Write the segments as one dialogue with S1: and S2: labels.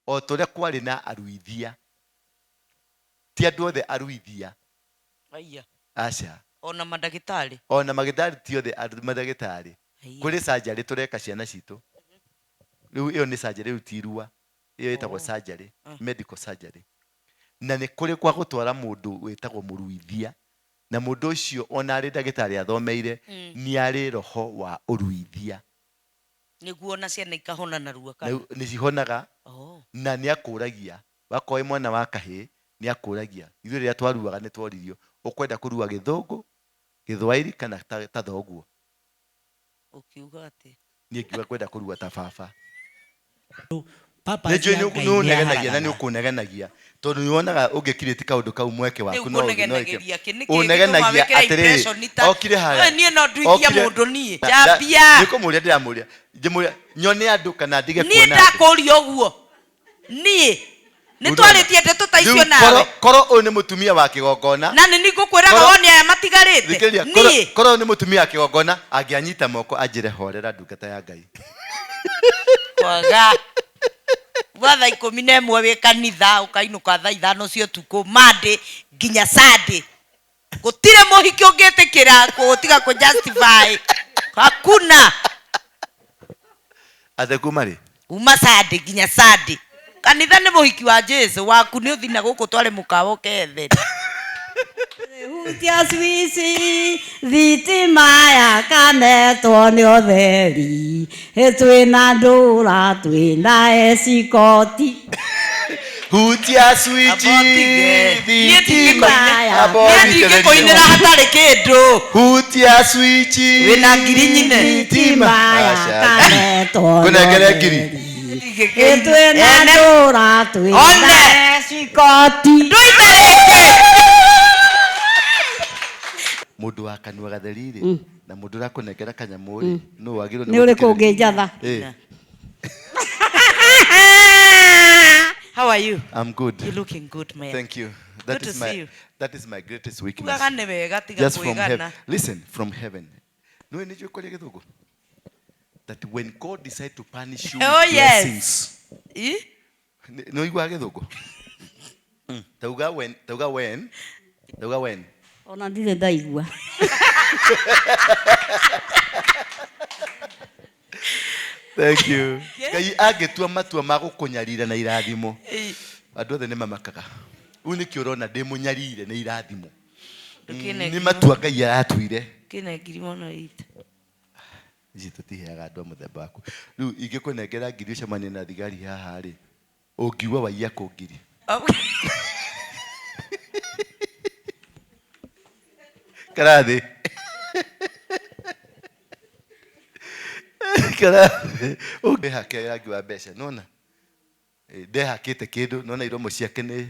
S1: O ta ũrĩa kwarĩ na aruithia, ti andũ othe aruithia.
S2: Aya.
S1: Aca.
S2: Ona mandagĩtarĩ.
S1: Ona magĩtarĩ ti othe mandagĩtarĩ.
S2: Aya.
S1: Kũrĩ surgery tũreka ciana citũ. Rĩu ĩyo nĩ surgery rĩu ti irua. Ĩyo ĩtagwo
S2: Oh.
S1: surgery,
S2: Mm.
S1: medical surgery. Na nĩ kũrĩ kwa gũtwara mũndũ wĩtagwo mũruithia, na mũndũ ũcio ona arĩ ndagĩtarĩ athomeire, nĩ arĩ roho wa ũruithia.
S2: Nĩguo ona ciana ikahona narua kana?
S1: Nĩ cihonaga
S2: Oh.
S1: na nĩ akũragia. Wakorwo wĩ mwana wa kahĩĩ nĩ akũragia. Ithuĩ rĩrĩa twaruaga nĩ tworirio, ũkwenda kũrua gĩthũngũ, gĩthwaĩri kana ta thoguo?
S2: Ũkiuga atĩa?
S1: Niĩ ngiuga ngwenda kũrua ta baba.
S3: Purpose
S1: Nĩ njũĩ
S3: ya
S1: nĩ
S3: Ngai
S1: nĩ ũnegenagia na nĩ
S3: nĩaharagana.
S1: ũkũnegenagia tondũ nĩ wonaga ũngĩkirĩti kaũndũ kau mweke
S2: Rĩu
S1: waku no ũthiĩ no wĩke.
S2: ngũnegenagĩria kĩ? Nĩkĩ gĩtũmaga
S1: Ũnegenagia
S2: wĩkĩre
S1: atĩrĩrĩ,
S2: impression ta
S1: okire harĩa,
S2: we niĩ no nduithie
S1: okire
S2: mũndũ niĩ?
S1: na- na-
S2: Njambia.
S1: nĩ kũmũria ndĩramũria, ngĩmũria nyone andũ kana ndige
S2: Niĩ
S1: kuona andũ.
S2: ndakũria ũguo. Niĩ. Nĩ
S1: Rĩu
S2: twarĩtie ndeto ta icio
S1: Rĩu
S2: nawe.
S1: korwo korwo ũyũ nĩ mũtumia wa kĩgongona
S2: Na nĩ niĩ ngũkwĩraga
S1: Korwo-
S2: wone aya matigarĩte.
S1: thikĩrĩria korwo
S2: Niĩ.
S1: korwo ũyũ nĩ mũtumia wa kĩgongona angĩanyita moko anjĩre horera ndungata ya Ngai.
S2: Kwaga. Uga thaa 11 wĩ kanitha ũkainũka thaa 5 cia ũtukũ Monday nginya Sunday. Gũtirĩ mũhiki ũngĩtĩkĩra gũtiga kũ justify. Hakuna.
S1: Atĩ kuma rĩ?
S2: Uma Sunday nginya Sunday. Kanitha nĩ mũhiki wa Jesu waku nĩ ũthi na gũkũ tware mũkawa ũkethere.
S4: Hutia swici thitima yakanetwo nĩ ũtheri twĩna ndũra twĩna ecikoti.
S1: Hutia swici
S2: Abotige. Niĩ
S1: thitima
S2: ndingĩkũinĩra.
S1: abo
S2: Niĩ ndingĩkũinĩra hatarĩ kĩndũ.
S1: Hutia swici
S2: Wĩna ngiri nyine.
S1: thitima
S4: Thitima
S1: Aca.
S4: yakanetwo nĩ
S1: Ngũnengere ngiri.
S4: ũtheri twĩna
S2: Ene.
S4: ndũra twĩna
S2: One.
S4: ecikoti.
S2: Ndũine rĩngĩ.
S1: Mũndũ wa kanua gatheri rĩ na mũndũ ũrakũnengera kanyamũ rĩ nũ wagĩrĩirwo
S4: Nĩ ũrĩkũ
S1: gũthikĩrĩria?
S4: ũngĩnjatha?
S1: Eh,
S2: How are you?
S1: I'm good.
S2: You looking good, man.
S1: Thank you. That
S2: Good to
S1: is
S2: see
S1: my
S2: you.
S1: that is my greatest weakness.
S2: Ugaga nĩ wega tiga
S1: Just from heaven.
S2: kwĩgana.
S1: Listen, from heaven. Nĩ nĩ njũĩ kwaria gĩthũngũ? That when God decide to punish you
S2: Oh,
S1: with
S2: yes.
S1: blessings.
S2: Ĩ?
S1: Nĩ ũiguaga gĩthũngũ? Tauga when, tauga when, tauga when.
S4: Ona ndirĩ ndaigua.
S1: Thank you. Ngai angĩtua matua ma gũkũnyarira na irathimo, andũ othe nĩ mamakaga. Rĩu nĩkĩo ũrona ndĩ mũnyarire nĩ irathimo. Nĩ matua Ngai aratuire.
S2: Kĩne ngiri mũno itũ.
S1: Ici tũtiheaga andũ a mũthemba waku. Rĩu ingĩkũnengera ngiri ũcemanie na thigari haha rĩ, ũngiuga waiya kũ ngiri? Karathĩ. Karathĩ. Ũngĩhake rangi wa mbeca, nĩwona? Ndehakĩte kĩndũ, nĩwona iromo ciake nĩ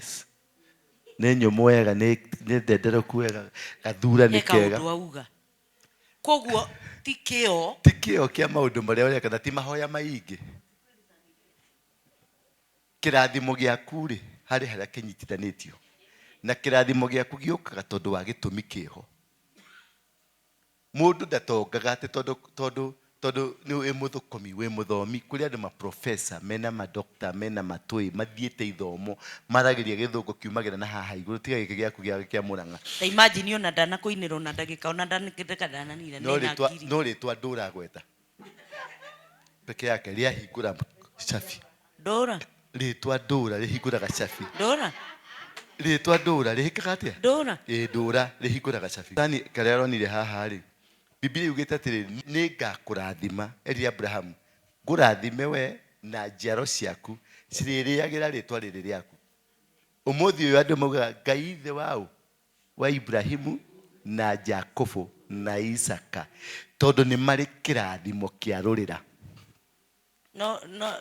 S1: nĩ nyũmũ wega, nĩ nĩ ndenderũku wega, gathura nĩ
S2: He
S1: kega.
S2: kaũndũ auga. Koguo ti kĩo.
S1: Ti kĩo kĩa maũndũ marĩa ũreka na ti mahoya maingĩ. Kĩrathimo gĩaku rĩ, harĩ harĩa kĩnyitithanĩtio. Na kĩrathimo gĩaku gĩũkaga tondũ wa gĩtũmi kĩho. Mũndũ ndatongaga atĩ tondũ tondũ tondũ nĩ wĩ mũthũkũmi, wĩ mũthomi. Kũrĩ andũ maprofessor, mena madoctor, mena matũĩ, mathiĩte ithomo, maragĩria gĩthũngũ kiumagĩra na haha igũrũ, tiga gĩkĩ gĩaku gĩa kĩa Mũrang'a.
S2: Ta imagine ona ndanakũinĩra ona ndagĩka ona ndagĩka ndananina
S1: No
S2: nĩ na
S1: rĩtwa
S2: ngiri.
S1: no rĩtwa ndũragweta peke yake rĩahingũra cabi.
S2: Ndũra.
S1: Rĩtwa ndũra rĩhingũraga cabi.
S2: Ndũra.
S1: Rĩtwa ndũra rĩhĩkaga atĩa?
S2: Ndũra.
S1: Ĩ ndũra rĩhingũraga cabi. Tani karĩa aronire haha rĩ, Biblia yugĩte atĩrĩ, nĩ ngakũrathima, erire Abrahamu, ngũrathime we na njiaro ciaku cirĩrĩagĩra rĩtwa rĩrĩ rĩaku. Ũmũthĩ ũyũ andũ maugaga Ngai ithe waũ? Wa Ibrahimu na Jakubu na Isaka, tondũ nĩ marĩ kĩrathimo kĩa rũrĩra.
S2: No, no,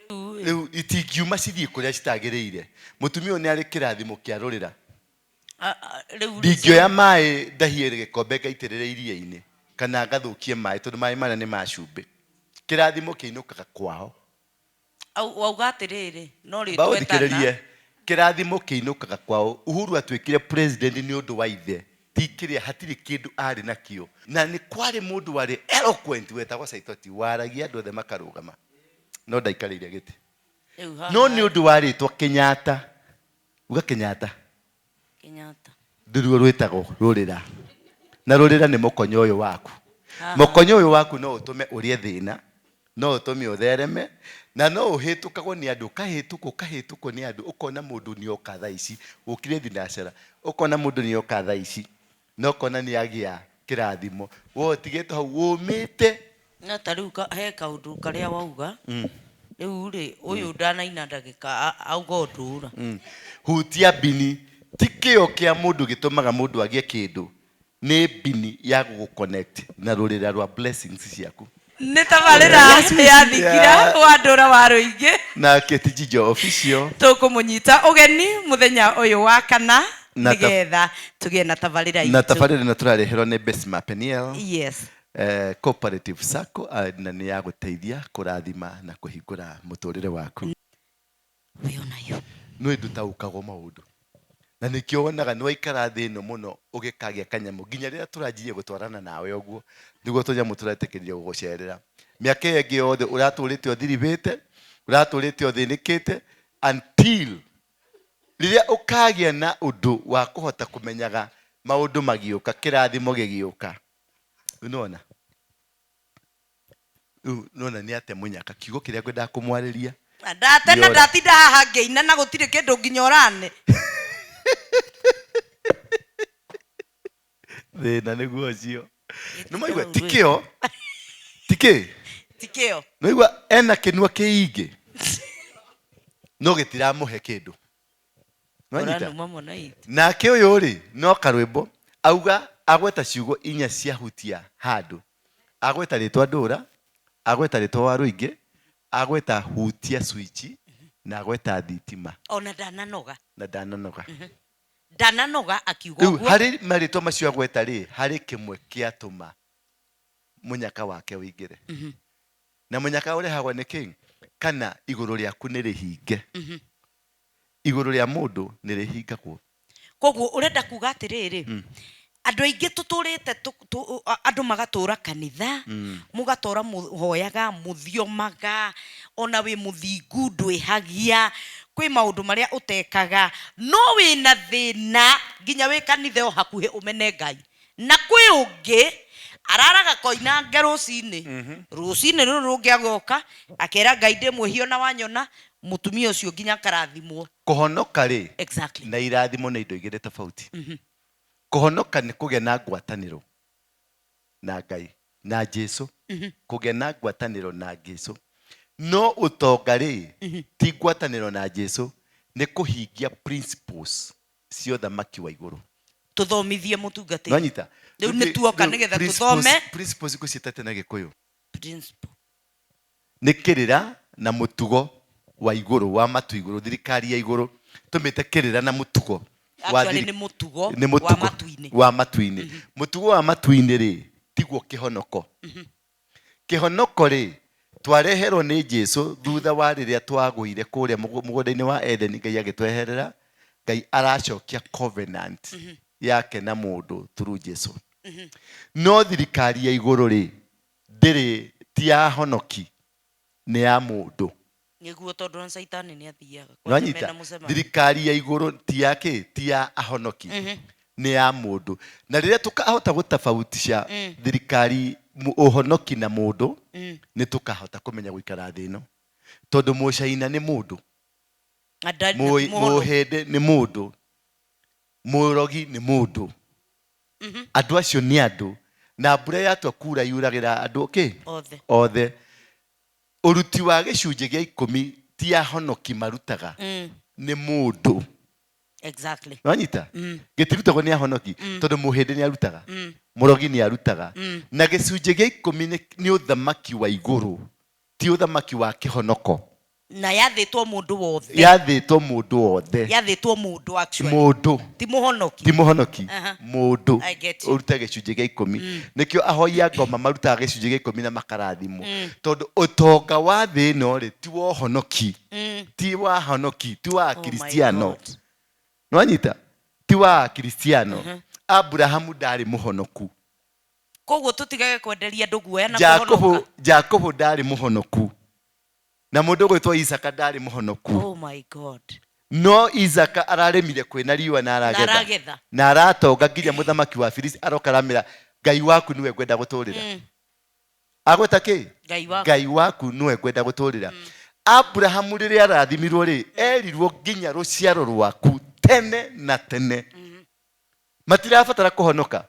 S2: rĩu ĩ.
S1: Rĩu itingiuma cithiĩ kũrĩa citagĩrĩire. Mũtumia ũyũ nĩ arĩ kĩrathimo kĩa rũrĩra.
S2: Rĩu
S1: Ndingĩoya maĩ ndahie gĩkombe ngaitĩrĩre iria-inĩ kana ngathũkie maĩ tondũ maĩ marĩa nĩ ma cumbĩ. Kĩrathimo kĩinũkaga kwao.
S2: Wauga atĩrĩrĩ, no
S1: Amba
S2: rĩtwa etana.
S1: ũthikĩrĩrie. Kĩrathimo kĩinũkaga kwao. Uhuru atuĩkire president nĩ ũndũ wa ithe, ti kĩrĩa, hatirĩ kĩndũ arĩ nakĩo. Na nĩ kwarĩ mũndũ warĩ eloquent wetagwo Saitoti, waragia andũ othe makarũgama, no ndaikarĩire gĩtĩ.
S2: Rĩu haha
S1: No nĩ ũndũ wa rĩtwa Kenyatta, uga Kenyatta.
S2: Kenyatta.
S1: Nĩruo rwĩtagwo rũrĩra, na rũrĩra nĩ mũkonyo ũyũ waku. Mũkonyo ũyũ waku no ũtũme ũrĩe thĩna, no ũtũme ũthereme, na no ũhĩtũkagwo nĩ andũ, ũkahĩtũkwo ũkahĩtũkwo nĩ andũ, ũkona mũndũ nĩ oka thaa ici, ũkire thinacara, ũkona mũndũ nĩ oka thaa ici, na ũkona nĩ agĩa kĩrathimo, we ũtigĩtwo hau ũmĩte.
S2: No ta rĩu he kaũndũ karĩa wauga rĩu rĩ, ũyũ ndanaina ndagĩka auga ũndũ ũra.
S1: Hutia mbini, ti kĩo kĩa mũndũ gĩtũmaga mũndũ agĩe kĩndũ, nĩ mbini ya gũgũ-connect na rũrĩra rwa blessings ciaku.
S5: Nĩ tabarĩra ya Thingira wa Ndũra wa Rũingĩ.
S1: Na Kate Jijo Official.
S5: Tũkũmũnyita ũgeni mũthenya ũyũ wa kana
S1: Na
S5: nĩgetha tũgĩe na tabarĩra
S1: na
S5: itũ.
S1: Tabarĩra ĩno tũrareherwo nĩ Besma Peniel.
S5: Yes.
S1: Cooperative Sacco, na nĩ ya gũteithia kũrathima na kũhingũra mũtũrĩre waku.
S2: Wĩ onayo.
S1: Nĩ ndũtaũkagwo maũndũ. Na nĩkĩo wonaga nĩ waikara thĩ ĩno mũno ũgĩkagĩa kanyamũ nginya rĩrĩa tũranjirie gũtwarana nawe ũguo nĩguo tũnyamũ tũretĩkĩrire gũgũcerera. Mĩaka ĩyo ĩngĩ yothe ũratũrĩte ũthiribĩte, ũratũrĩte ũthĩnĩkĩte until rĩrĩa ũkagĩa na ũndũ wa kũhota kũmenyaga maũndũ magĩũka, kĩrathimo gĩgĩũka. Nĩwona? Rĩu nĩwona nĩ ate mũnyaka kiugo kĩrĩa ngwendaga kũmwarĩria.
S5: Ndatena
S1: Nĩora.
S5: Ndatinda haha ngĩina na gũtirĩ kĩndũ nginya ũrane.
S1: Thĩna nĩguo ũcio. Nĩmaigua ti kĩo, ti kĩ?
S2: Ti kĩo.
S1: Nĩwaigua ena kĩnua kĩingĩ no gĩtiramũhe kĩndũ. Nĩwanyita?
S2: Ũranuma mũno ithe.
S1: Nake ũyũ rĩ no karwĩmbo auga agweta ciugo inya ciahutia handũ, agweta rĩtwa Ndũra, agweta rĩtwa wa Rũingĩ, agweta hutia switch, na agweta thitima.
S2: Ona ndananoga.
S1: Na ndananoga.
S2: Ndananoga akiuga
S1: Rĩu
S2: ũguo.
S1: harĩ marĩtwa macio agweta rĩ, harĩ kĩmwe kĩatũma mũnyaka wake ũingĩre. Na mũnyaka ũrehagwo nĩ kĩ? Kana igũrũ rĩaku nĩ rĩhinge. Igũrũ rĩa mũndũ nĩ rĩhingagwo.
S2: Koguo ũrenda kuga atĩrĩrĩ, andũ aingĩ tũtũrĩte andũ magatũra kanitha, mũgatũra mũhoyaga, mũthiomaga, ona wĩ mũthingu ndwĩhagia, kwĩ maũndũ marĩa ũtekaga, no wĩna thĩna nginya wĩ kanitha o hakuhĩ ũmene Ngai. Na kwĩ ũngĩ araraga koinange rũcinĩ, rũcinĩ rũrũ rũngĩ agoka akera Ngai ndĩ mwĩhia ona wanyona, mũtumia ũcio nginya akarathimwo.
S1: Kũhonoka rĩ,
S2: Exactly.
S1: na irathimo nĩ indo igĩrĩ tofauti. Kũhonoka nĩ kũgĩa na ngwatanĩro na Ngai na Jesu, kũgĩa na ngwatanĩro na Jesu. No ũtonga rĩ, ti ngwatanĩro na Jesu, nĩ kũhingia principles cia ũthamaki wa igũrũ.
S2: Tũthomithie mũtungatĩri.
S1: Nwanyita?
S2: Rĩu nĩ tuoka nĩgetha tũthome.
S1: Principles ngũciĩtate na Gĩkũyũ.
S2: Principle.
S1: Nĩ kĩrĩra na mũtugo wa igũrũ, wa matu igũrũ, thirikari ya igũrũ. Tũmĩte kĩrĩra na mũtugo wa
S2: Actually
S1: thiri-
S2: nĩ mũtugo
S1: nĩ
S2: wa
S1: mũtugo
S2: matu-inĩ.
S1: wa matu-inĩ. Mũtugo wa matu-inĩ rĩ, tiguo kĩhonoko. Kĩhonoko rĩ, twareherwo nĩ Jesu thutha wa rĩrĩa twagũire kũrĩa mũgũnda-inĩ wa Eden, Ngai agĩtweherera, Ngai aracokia covenant yake na mũndũ through Jesu. No thirikari ya igũrũ rĩ, ndĩrĩ, ti ya honoki, nĩ ya mũndũ.
S2: Nĩguo tondũ na Caitani nĩ athiaga. Kwanja
S1: Nwanyita?
S2: mena mũcemanio.
S1: Thirikari ya igũrũ ti ya kĩ? Ti ya ahonoki. Nĩ ya mũndũ. Na rĩrĩa tũkahota gũtabautisha thirikari, ũhonoki na mũndũ, nĩ tũkahota kũmenya gũikara thĩ ĩno. Tondũ Mũcaina nĩ mũndũ.
S2: Anda- mũhono.
S1: Mũhĩndĩ nĩ mũndũ. Mũrogi nĩ mũndũ. Andũ acio nĩ andũ. Na mbura yatua kura yuragĩra andũ kĩ?
S2: Othe.
S1: Othe. Ũruti wa gĩcunjĩ gĩa ikũmi ti ahonoki marutaga. Nĩ mũndũ.
S2: Exactly.
S1: Nwanyita? Gĩtirutagwo nĩ ahonoki, tondũ mũhĩndĩ nĩ arutaga. Mũrogi nĩ arutaga. Na gĩcunjĩ gĩa ikũmi nĩ ũthamaki wa igũrũ, ti ũthamaki wa kĩhonoko.
S2: Na yathĩtwo mũndũ wothe.
S1: Yathĩtwo mũndũ wothe.
S2: Yathĩtwo mũndũ actually.
S1: Mũndũ.
S2: Ti mũhonoki.
S1: Ti mũhonoki. Mũndũ.
S2: I get you.
S1: Ũrute gĩcunjĩ gĩa ikũmi. Nĩkĩo ahoi a ngoma marutaga gĩcunjĩ gĩa ikũmi na makarathimwo. Tondũ ũtonga wa thĩ ĩno rĩ, ti wa ũhonoki. Ti wa honoki, ti wa
S2: Oh my
S1: Kristiano.
S2: God.
S1: Nwanyita? Ti wa Kristiano. Abrahamu ndarĩ mũhonoku.
S2: Koguo tũtigage kwenderia andũ guoya na
S1: Jakubu,
S2: kũhonoka.
S1: Jakubu ndarĩ mũhonoku. Na mũndũ ũgwĩtwo Isaka ndarĩ mũhonoku.
S2: Oh my God.
S1: No Isaka ararĩmire kwĩna riũa na aragetha.
S2: Na aragetha.
S1: Na aratonga nginya mũthamaki wa Filisti aroka aramĩra Ngai waku nĩwe ngwenda gũtũrĩra. Agweta kĩ?
S2: Ngai waku.
S1: Ngai waku nĩwe ngwenda gũtũrĩra. Abrahamu rĩrĩa arathimirwo rĩ, erirwo nginya rũciaro rwaku tene na tene. Matirabatara kũhonoka.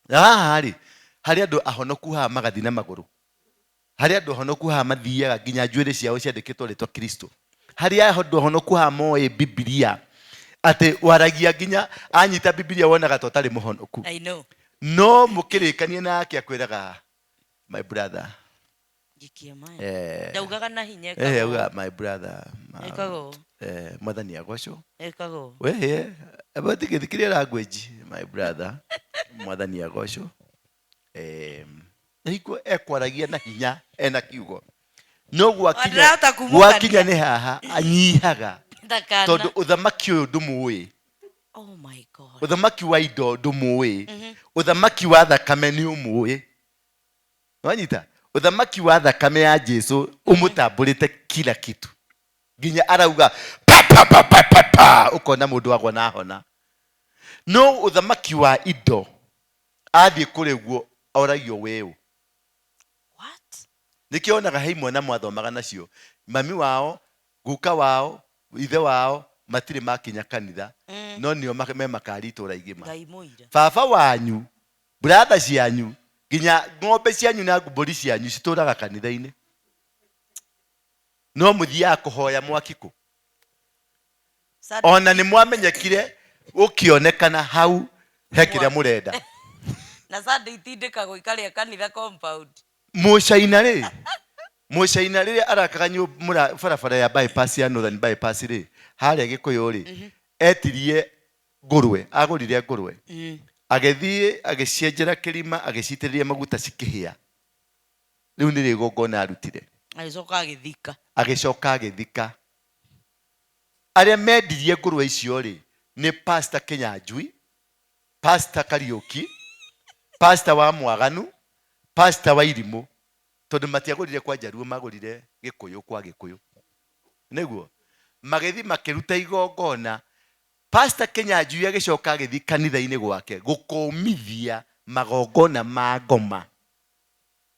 S1: Na haha rĩ, harĩ andũ ahonoku haha magathiĩ na magũrũ. Harĩ andũ ahonoku haha mathiaga nginya njuĩrĩ ciao ciandĩkĩtwo rĩtwa Kristo. Harĩ andũ ahonoku haha moĩ Bibilia atĩ waragia nginya anyita Bibilia wonaga ta ũtarĩ mũhonoku.
S2: I know.
S1: No mũkĩrĩkania nake akwĩraga my brother.
S2: Njikia maĩ.
S1: Eh,
S2: Ndaugaga na hinya
S1: eh,
S2: ĩkaga
S1: auga my brother.
S2: Ĩkaga ũũ.
S1: Eh, mwathani agocwo.
S2: Ĩkaga ũũ.
S1: Wehe, abatigĩthikiria language my brother. Mwathani agocwo. Eh, hingo ekwaragia na hinya ena kiugo no gwakinya
S2: Ndĩrahota kumũkania.
S1: gwakinya nĩ haha anyihaga
S2: Ndakana.
S1: tondũ ũthamaki ũyũ ndũmũĩ.
S2: Oh my God.
S1: Ũthamaki wa indo ndũmũĩ, ũthamaki wa thakame nĩ ũmũĩ. Wanyita ũthamaki wa thakame ya Jesu ũmũtambũrĩte kila kitu nginya arauga pa pa pa pa pa pa ũkona mũndũ agwa na hona. No ũthamaki wa indo athiĩ kũrĩ guo oragio wĩũ.
S2: What?
S1: Nĩkĩo onaga he imwana mwathomaga nacio mami wao guka wao ithe wao matirĩ makinya kanitha, no nĩo me makari itũra igima.
S2: Ngai mũira.
S1: Baba wanyu brother cianyu nginya ng'ombe cianyu na mbũri cianyu citũraga kanitha-inĩ, no mũthiaga kũhoya mwaki kũ? Ona nĩ mwamenyekire ũkĩonekana hau he kĩrĩa mũrenda.
S2: Na Sunday itindĩkagwo ikarĩa kanitha compound.
S1: Mũcaina rĩ, mũcaina rĩrĩa arakaga nyũmba barabara ya bypass ya Northern bypass rĩ, harĩa Gĩkũyũ rĩ, etirie ngũrwe, agũrire ngũrwe, agĩthiĩ agĩcienjera kĩrima, agĩcitĩrĩria maguta cikĩhĩa. Rĩu nĩ rĩgongona arutire.
S2: Agĩcoka agĩthika.
S1: Agĩcoka agĩthika. Arĩa mendirie ngũrwe icio rĩ, nĩ Pastor Kĩnyanjui, Pastor Kariũki, Pastor wa Mwaganu, Pastor wa Irimũ, tondũ matiagũrire kwa Njaruo, magũrire Gĩkũyũ kwa Gĩkũyũ. Nĩguo magĩthiĩ makĩruta igongona. Pastor Kĩnyanjui agĩcoka agĩthiĩ kanitha-inĩ gwake gũkũmithia magongona ma ngoma.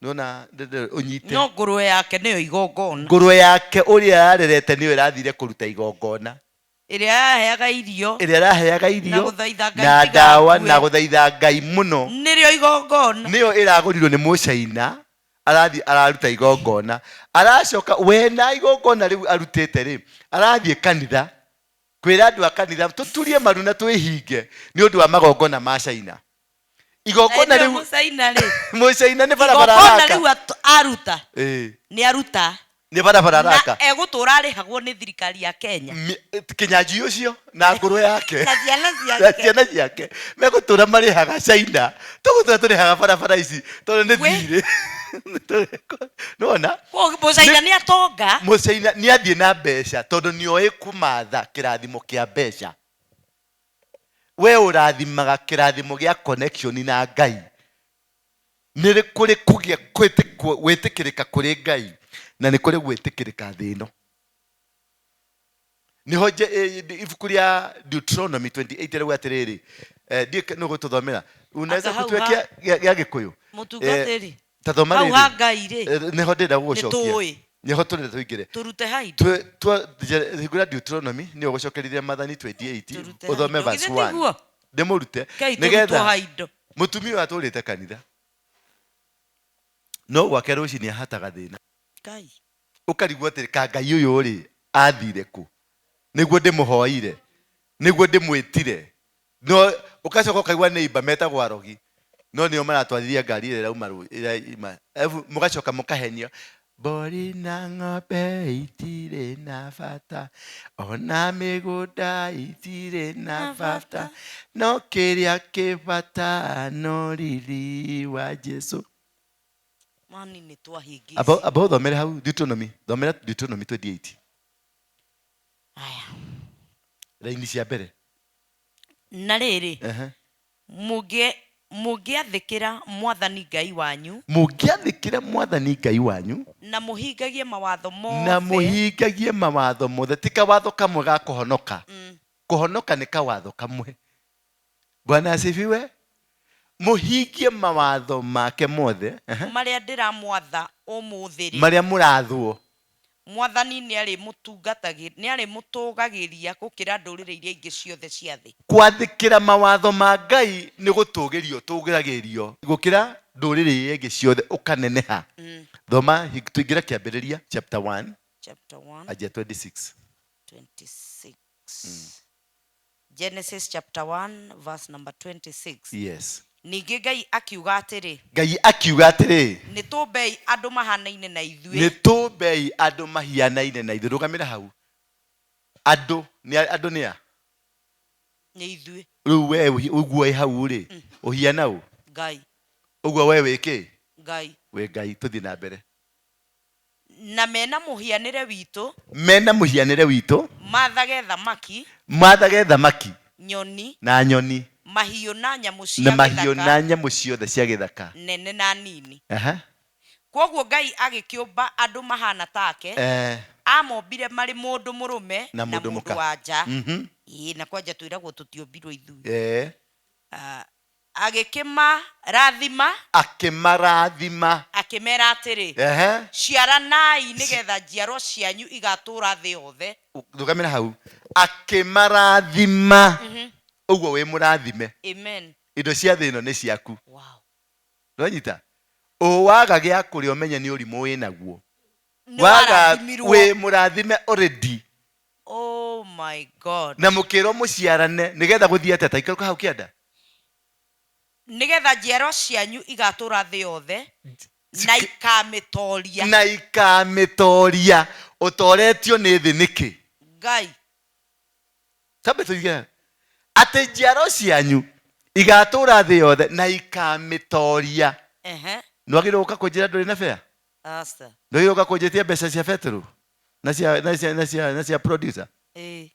S1: Nĩwona ũnyite.
S2: No ngũrwe yake nĩyo igongona.
S1: Ngũrwe yake ũrĩa yarerete nĩyo ĩrathire kũruta igongona.
S2: Ĩrĩa yaheaga irio.
S1: Ĩrĩa ĩraheaga irio
S2: Na gũthaitha Ngai
S1: na ndawa
S2: tigakue.
S1: na gũthaitha Ngai mũno.
S2: Nĩrĩo igongona.
S1: Nĩyo ĩragũrirwo nĩ mũcaina, arathiĩ araruta igongona. Aracoka we na igongona rĩu arutĩte rĩ, arathiĩ kanitha kwĩra andũ a kanitha tũturie maru na twĩhinge nĩ ũndũ wa magongona ma Caina. Igongona
S2: Na
S1: rĩu
S2: mũcaina rĩ.
S1: Mũcaina nĩ barabara
S2: Igongona
S1: araka.
S2: rĩu aruta.
S1: Ĩĩ.
S2: Nĩ aruta.
S1: Nĩ barabara
S2: Na
S1: araka.
S2: egũtũra arĩhagwo nĩ thirikari ya Kenya.
S1: Kĩnyanjui ũcio na ngũrwe yake.
S2: Na ciana
S1: Na
S2: ciake.
S1: ciana ciake megũtũra marĩhaga China, tũgũtũra tũrĩhaga barabara ici tondũ nĩ
S2: We.
S1: thirĩ. Nĩwona?
S2: Koguo mũcaina nĩ atonga.
S1: Mũcaina nĩ athiĩ na mbeca tondũ nĩoĩ kũmatha kĩrathimo kĩa mbeca. We ũrathimaga kĩrathimo gĩa connection na Ngai. Nĩ kũrĩ kũgĩa gwĩtĩkĩrĩka kũrĩ Ngai na nĩ kũrĩ gwĩtĩkĩrĩka thĩ ĩno. Nĩho ibuku rĩa Deuteronomy 28 rĩuga atĩrĩrĩ, ndiĩ nũ gũtũthomera. Unaweza
S2: Anga hau
S1: kutuwekea gĩa Gĩkũyũ?
S2: Mũtungatĩri.
S1: Ta thoma
S2: Hau ha
S1: rĩrĩ.
S2: Ngai rĩ.
S1: Nĩho ndĩrenda gũgũcokia.
S2: Nĩtũĩ.
S1: Nĩho tũrenda tũingĩre.
S2: Tũrute ha indo.
S1: Hingũra Deuteronomy, nĩyo gũcokerithia Maathani 28,
S2: Tũrute ha
S1: ũthome
S2: indo.
S1: verse
S2: Githĩ
S1: 1.
S2: tiguo?
S1: Ndĩmũrute.
S2: Ngai tũrutwo
S1: Nĩgetha
S2: ha indo.
S1: mũtumia ũyũ atũrĩte kanitha. No gwake rũcinĩ ahataga thĩna.
S2: Ngai.
S1: Ũkarigwo atĩrĩ, ka Ngai ũyũ rĩ, athire kũ? Nĩguo ndĩmũhoire. Nĩguo ndĩmwĩtire. No ũgacoka ũkaigua nĩ imba metagwo arogi. No nĩo maratwarithia ngari ĩrĩa ĩrauma ĩrauma. Alafu mũgacoka mũkahenio. Mbũri na ng'ombe itirĩ na bata, ona mĩgũnda itirĩ na bata, no kĩrĩa kĩ bata no riri wa Jesu.
S2: Mani nĩ twahingĩte.
S1: Aba ũthomere hau Deuteronomy, thomera Deuteronomy 28.
S2: Aya.
S1: Raini cia mbere.
S2: Na rĩrĩ, Mũngĩathĩkĩra mwathani Ngai wanyu
S1: Mũngĩathĩkĩra mwathani Ngai wanyu
S2: na mũhingagie mawatho
S1: na
S2: mothe
S1: mũhingagie mawatho mothe, ti kawatho kamwe ga kũhonoka. Kũhonoka nĩ kawatho kamwe. Bwana asifiwe. Mũhingie mawatho make mothe, ehe,
S2: marĩa ndĩramwatha ũmũthĩ rĩ,
S1: marĩa mũrathwo.
S2: Mwathani nĩarĩmũtũũgagĩria gũkĩra ndũrĩrĩ iria ingĩ ciothe cia thĩ.
S1: Kwathĩkĩra mawatho ma Ngai nĩ gũtũgĩrio tũgĩragĩrio gũkĩra ndũrĩrĩ iria ingĩ ciothe, ũkaneneha. Thoma, tũingĩre Kĩambĩrĩria chapter 1.
S2: Chapter 1.
S1: Anjia 26.
S2: 26. Genesis chapter 1 verse number 26.
S1: Yes.
S2: Ningĩ Ngai akiuga atĩrĩ,
S1: Ngai akiuga atĩrĩ,
S2: nĩ tũmbei andũ mahanaine na
S1: nĩ
S2: ithuĩ
S1: tũmbei andũ mahianaine na ithuĩ. Rũgamĩra hau. Andũ nĩ andũ nĩ a?
S2: Nĩ ithuĩ.
S1: Rĩu we ũguo wĩ hau rĩ, ũhiana ũ?
S2: Ngai.
S1: Ũguo we wĩ kĩ?
S2: Ngai.
S1: Wĩ Ngai. Tũthiĩ na mbere.
S2: Na mena mũhianĩre witũ,
S1: Mena mũhianĩre witũ,
S2: mathage thamaki,
S1: mathage thamaki,
S2: nyoni,
S1: na nyoni,
S2: mahiũ na nyamũ
S1: na
S2: cia
S1: mahiũ
S2: gĩthaka,
S1: na nyamũ ciothe cia gĩthaka.
S2: Nene na nini.
S1: Aha.
S2: Kwoguo Ngai agĩkĩũmba andũ mahana take, amombire marĩ mũndũ mũrũme
S1: Na mũndũ mũka.
S2: Wa nja. Ĩĩ, na kwanja twĩragwo tũtiũmbirwo ithuĩ. Ah, agĩkĩmarathima,
S1: Akĩmarathima,
S2: akĩmera atĩrĩ, ciaranai nĩgetha njiarwa cianyu igatũũra thĩ yothe.
S1: Rũgamĩra hau. Akĩmarathima. Ũguo wĩ mũrathime.
S2: Amen.
S1: Indo cia thĩ ĩno nĩ ciaku.
S2: Wow.
S1: Nĩwanyita? Ũwaga gĩa kũrĩa ũmenye nĩ ũrimũ wĩ naguo.
S2: Nĩ
S1: Waga
S2: warathimirwo.
S1: wĩ mũrathime already.
S2: Oh my God.
S1: Na mũkĩrwo mũciarane nĩgetha gũthiĩ atĩa? Ta ikũrũka hau kĩanda.
S2: Nĩgetha njiarwa cianyu igatũũra thĩ yothe na ikamĩtoria.
S1: Na ikamĩtoria. Ũtoretio nĩ thĩ nĩkĩ?
S2: Ngai.
S1: Tambe tuige atĩ njiaro cianyu igatũra thĩ yothe na ikamĩtoria. Nĩwagĩrĩirwo gũka kũnjĩra ndũrĩ na bea?
S2: Asta.
S1: Nĩwagĩrĩirwo gũka kũnjĩtia mbeca cia betũrũ na cia na cia na cia na cia producer?
S2: Ĩĩ.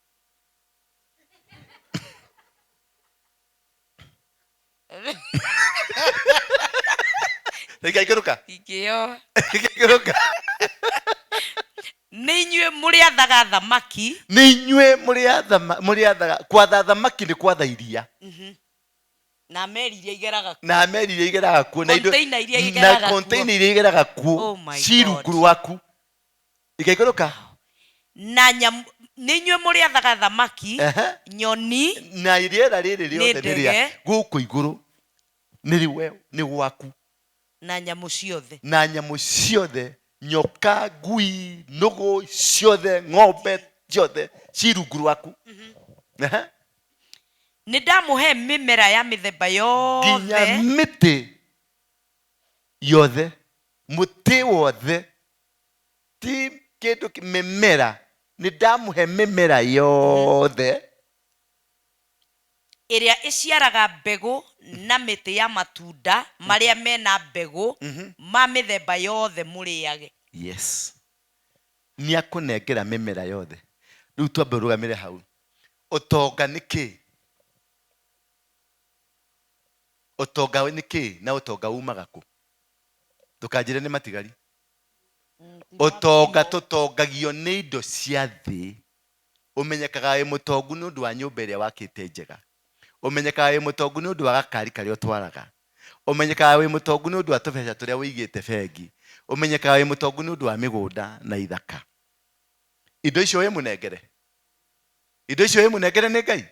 S1: Ikaikũrũka.
S2: Ingĩyo.
S1: Ikaikũrũka.
S2: Nĩ inyuĩ mũrĩathaga thamaki.
S1: Nĩ inyuĩ mũrĩathaga. Kwatha thamaki nĩ kwatha iria.
S2: Na meri iria igeraga kuo.
S1: Na meri iria igeraga kuo, na indo-
S2: Container iria
S1: na
S2: igeraga kuo.
S1: container iria igeraga kuo,
S2: Oh my
S1: ci
S2: God.
S1: rungu rwaku. Ikaikũrũka.
S2: Na nyamũ, nĩ inyuĩ mũrĩathaga thamaki, nyoni,
S1: Na rĩera rĩrĩ rĩothe
S2: Nĩ
S1: nĩ rĩa
S2: ndege.
S1: gũkũ igũrũ, nĩ rĩwe, nĩ gwaku.
S2: Na nyamũ ciothe.
S1: Na nyamũ ciothe, nyoka, ngui, nũgũ ciothe, ng'ombe ciothe ci rungu rwaku.
S2: Nĩ ndamũhe mĩmera ya mĩthemba
S1: Nginya
S2: yothe
S1: mĩtĩ yothe, mũtĩ wothe, ti kĩndũ mĩmera, nĩ ndamũhe mĩmera yothe
S2: ĩrĩa ĩciaraga mbegũ na mĩtĩ ya matunda marĩa mena mbegũ ma mĩthemba yothe mũrĩage.
S1: Yes, nĩ akũnengera mĩmera yothe. Rĩu twambe ũrũgamĩre hau. Ũtonga nĩ kĩ? Ũtonga nĩ kĩ? Na ũtonga umaga kũ? Ndũkanjĩre nĩ matigari. Ũtonga tũtongagio nĩ indo cia thĩ. Ũmenyekaga wĩ mũtongu nĩ ũndũ wa nyũmba ĩrĩa wakĩte njega. Ũmenyekaga wĩ mũtongu nĩ ũndũ wa gakari karĩa ũtwaraga. Ũmenyekaga wĩ mũtongu nĩ ũndũ wa tũbeca tũrĩa ũigĩte bengi. Ũmenyekaga wĩ mũtongu nĩ ũndũ wa mĩgũnda na ithaka. Indo icio wĩ mũnengere, indo icio wĩ mũnengere nĩ Ngai.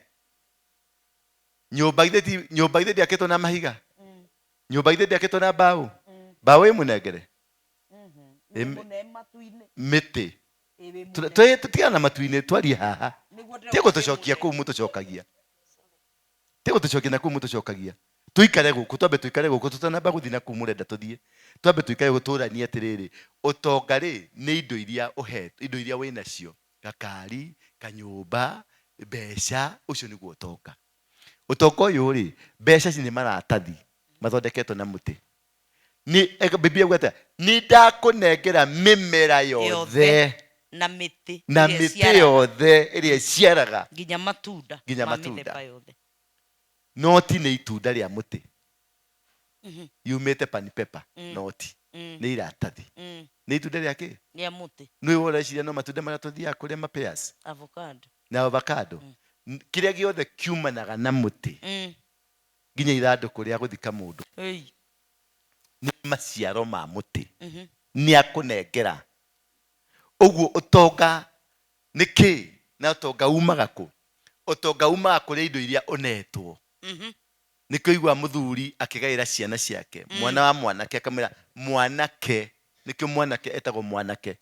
S1: Nyũmba ithe ti nyũmba, ithe ndĩakĩtwo na mahiga? Nyũmba ithe ndĩakĩtwo na mbaũ? Mbaũ ĩ mũnengere? Mĩtĩ tũtigana na matu-inĩ, twarie haha. Tie gũtũcokia kũu mũtũcokagia, tie gũtũcokia na kũu mũtũcokagia. Tũikare gũkũ, twambe tũikare gũkũ tũtanamba gũthiĩ na kũu mũrenda tũthiĩ. Twambe tũikare gũkũ tũranie atĩrĩrĩ, ũtonga rĩ nĩ indo iria ũhetwo, indo iria wĩ nacio, gakari, kanyũmba, mbeca, ũcio nĩguo ũtonga. Ũtonga ũyũ rĩ, mbeca ici nĩ maratathi mathondeketwo na mũtĩ. Nĩ Biblia yuga atĩa? Nĩ ndakũnengera mĩmera yothe
S2: Yothe. Na mĩtĩ
S1: na
S2: ĩrĩa
S1: mĩtĩ
S2: ĩciaraga.
S1: Yothe ĩrĩa ĩciaraga
S2: nginya matunda
S1: Nginya
S2: ma
S1: matunda.
S2: mĩthemba yothe.
S1: No ti nĩ itunda rĩa mũtĩ. Yumĩte pan paper, noti nĩ iratathi, nĩ itunda rĩa kĩ?
S2: Rĩa mũtĩ.
S1: Nĩ ũreciria no matunda marĩa tũthiaga kũrĩa, mapears
S2: Avocado.
S1: Na avocado. Kĩrĩa gĩothe kiumanaga na mũtĩ, nginya ithandũkũ rĩa gũthika mũndũ,
S2: Ĩi.
S1: Nĩ maciaro ma mũtĩ, nĩ akũnengera ũguo. Ũtonga nĩ kĩ? Na ũtonga umaga kũ? Ũtonga umaga kũrĩ indo iria ũnetwo. Nĩkĩo igua mũthuri akĩgaĩra ciana ciake, mwana wa mwanake akamwĩra mwanake. Nĩkĩo mwanake etagwo mwanake,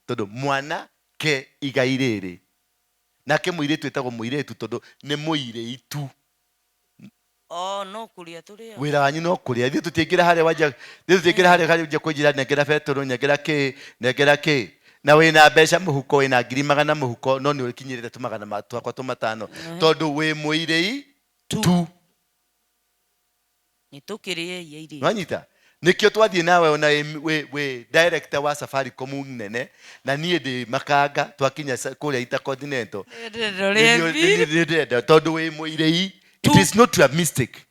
S1: tondũ mwanake igai rĩrĩ. Nake mũirĩtu etagwo mũirĩtu tondũ nĩ mũirĩtu.
S2: Oh, no kũrĩa tũrĩa.
S1: Wĩra wanyu no kũrĩa. Ithuĩ tũtiingĩra harĩa wanja, ithuĩ tũtiingĩra harĩa harĩa wanjia kũnjĩra nengera betũrũ, nengera kĩ, nengera kĩ, na wĩna mbeca mũhuko, wĩna 100,000 mũhuko, no nĩ ũkinyĩrĩte tũmagana twakwa tũmatano, tondũ wĩ mũirĩi tu.
S2: Nĩ tũkĩrĩei airĩtu.
S1: Nwanyita? Nĩkĩo twathiĩ nawe ona wĩ director wa Safaricom nene na niĩ ndĩ makanga, twakinya kũrĩa Intercontinental. Nĩ ndĩrenda tondũ wĩ mũirĩi. It is not your mistake,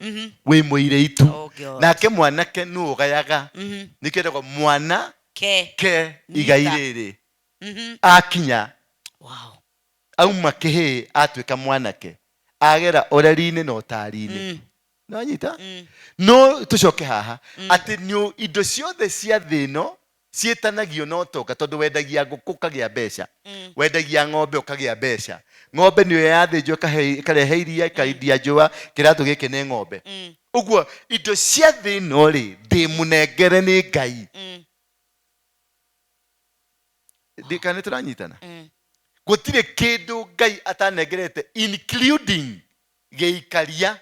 S1: wĩ mũirĩi tu.
S2: Oh, God.
S1: Nake mwanake nĩ ũgayaga, nĩkĩo etagwo mwana
S2: ke
S1: ke igai
S2: Nyita.
S1: Rĩrĩ akinya, auma kĩhĩĩ atuĩka mwanake, agera ũreri-inĩ na ũtari-inĩ. Nanyita? No tũcoke haha atĩ nĩ indo ciothe cia thĩ ĩno ciĩtanagio na ũtonga, tondũ wendagia ngũkũ ũkagĩa mbeca, wendagia ng'ombe ũkagĩa mbeca. Ng'ombe nĩyo yathĩnjwo ĩkarehe iria, ĩkaendia njũa. Kĩratũ gĩkĩ nĩ ng'ombe. Ũguo indo cia thĩ ĩno rĩ, ndĩ mũnengere nĩ Ngai. Kana nĩ tũranyitana? Gũtirĩ kĩndũ Ngai atanengerete, including gĩikaria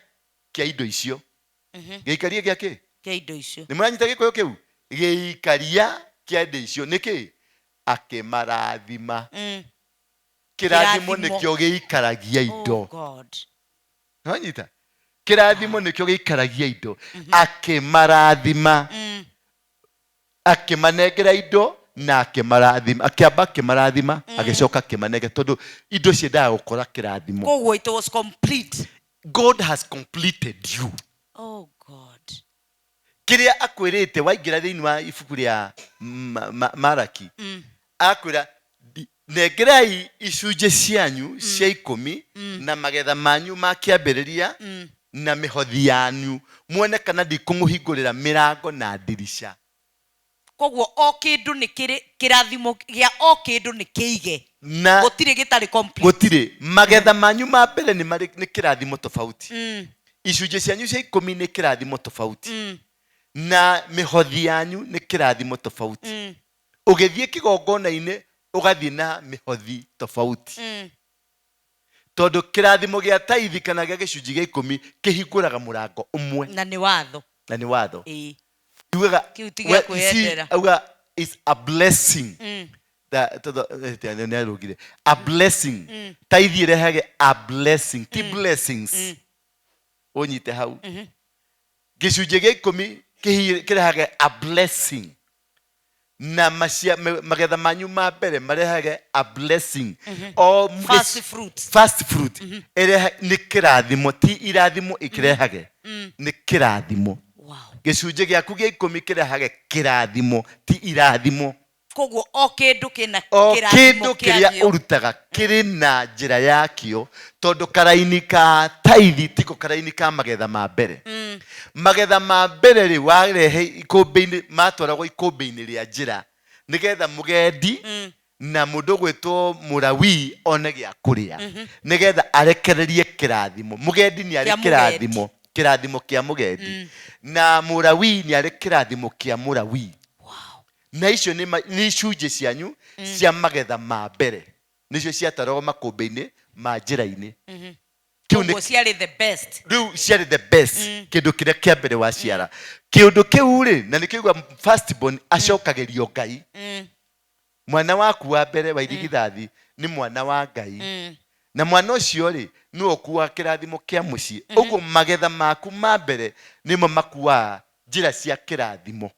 S1: kĩa indo icio. Gĩikaria gĩa kĩ?
S2: Kĩa indo icio.
S1: Nĩ mũranyita gĩkũyũ kĩu? Gĩikaria kĩa indo icio nĩ kĩ? Akĩmarathima. Kĩrathimo.
S2: Kĩrathimo.
S1: Nĩkĩo gĩikaragia indo.
S2: Oh God.
S1: Nĩwanyita? Kĩrathimo nĩkĩo gĩikaragia indo. Akĩmarathima, akĩmanengera indo na akĩmarathima. Akĩamba akĩmarathima, agĩcoka akĩmanengera, tondũ indo ciendaga gũkora kĩrathimo.
S2: Koguo it was complete.
S1: God has completed you.
S2: Oh God.
S1: Kĩrĩa akwĩrĩte waingĩra thĩinĩ wa ibuku rĩa Maraki, akwĩra, "Nengerai icunjĩ cianyu cia 10 na magetha manyu ma kĩambĩrĩria na mĩhothi yanyu, muone kana ndikũmũhingũrĩra mĩrango na ndirica."
S2: Koguo o kĩndũ nĩ kĩrĩ kĩrathimo gĩa o kĩndũ nĩ kĩige.
S1: Na
S2: gũtirĩ gĩtarĩ complete.
S1: Gũtirĩ. Magetha manyu ma mbere nĩ marĩ nĩ kĩrathimo tofauti, icunjĩ cianyu cia 10 nĩ kĩrathimo tofauti, na mĩhothi yanyu nĩ kĩrathimo tofauti. Ũgĩthiĩ kĩgongona-inĩ ũgathiĩ na mĩhothi tofauti, tondũ kĩrathimo gĩa taithi kana gĩa gĩcunjĩ gĩa 10 kĩhingũraga mũrango ũmwe.
S2: Na nĩ watho.
S1: Na nĩ watho. Yugaga
S2: Kĩu ti gĩa kwĩyendera.
S1: Auga is a blessing. Tondũ nĩ arũgire a blessing. Taithi ĩrehage a blessing, ti blessings. Ũnyite hau. Gĩcunjĩ gĩa 10 kĩrehage a blessing, na magetha manyu ma mbere marehage a blessing o
S2: First fruits.
S1: First fruit ĩreha nĩ kĩrathimo, ti irathimo. Ĩkĩrehage nĩ kĩrathimo. Gĩcunjĩ gĩaku gĩa 10 kĩrehage kĩrathimo, ti irathimo.
S2: Koguo o kĩndũ kĩna
S1: O
S2: kĩrathimo
S1: kĩndũ kĩrĩa
S2: kĩakĩo.
S1: Ũrutaga kĩrĩ na njĩra yakĩo, tondũ karaini ka taithi tiko karaini ka magetha ma mbere. Magetha ma mbere rĩ, warehe ikũmbĩ-inĩ, matwaragwo ikũmbĩ-inĩ rĩa njĩra nĩgetha mũgendi na mũndũ ũgwĩtwo mũrawii one gĩa kũrĩa, nĩgetha arekererie kĩrathimo. Mũgendi nĩ arĩ
S2: Kĩa mũgendi.
S1: kĩrathimo, kĩrathimo kĩa mũgendi, na mũrawii nĩ arĩ kĩrathimo kĩa mũrawii. Na icio nĩ icunjĩ cianyu cia magetha ma mbere, nĩcio ciatwaragwo makũmbĩ-inĩ ma njĩra-inĩ. Kĩu nĩ
S2: Koguo ciarĩ the best.
S1: Rĩu ciarĩ the best, kĩndũ kĩrĩa kĩa mbere waciara. Kĩũndũ kĩu rĩ, na nĩkĩo igua first born acokagĩrio Ngai. Mwana waku wa mbere wa irigithathi nĩ mwana wa Ngai, na mwana ũcio rĩ, nĩwe ũkuaga kĩrathimo kĩa mũciĩ. Ũguo magetha maku ma mbere nĩmo makuaga njĩra cia kĩrathimo.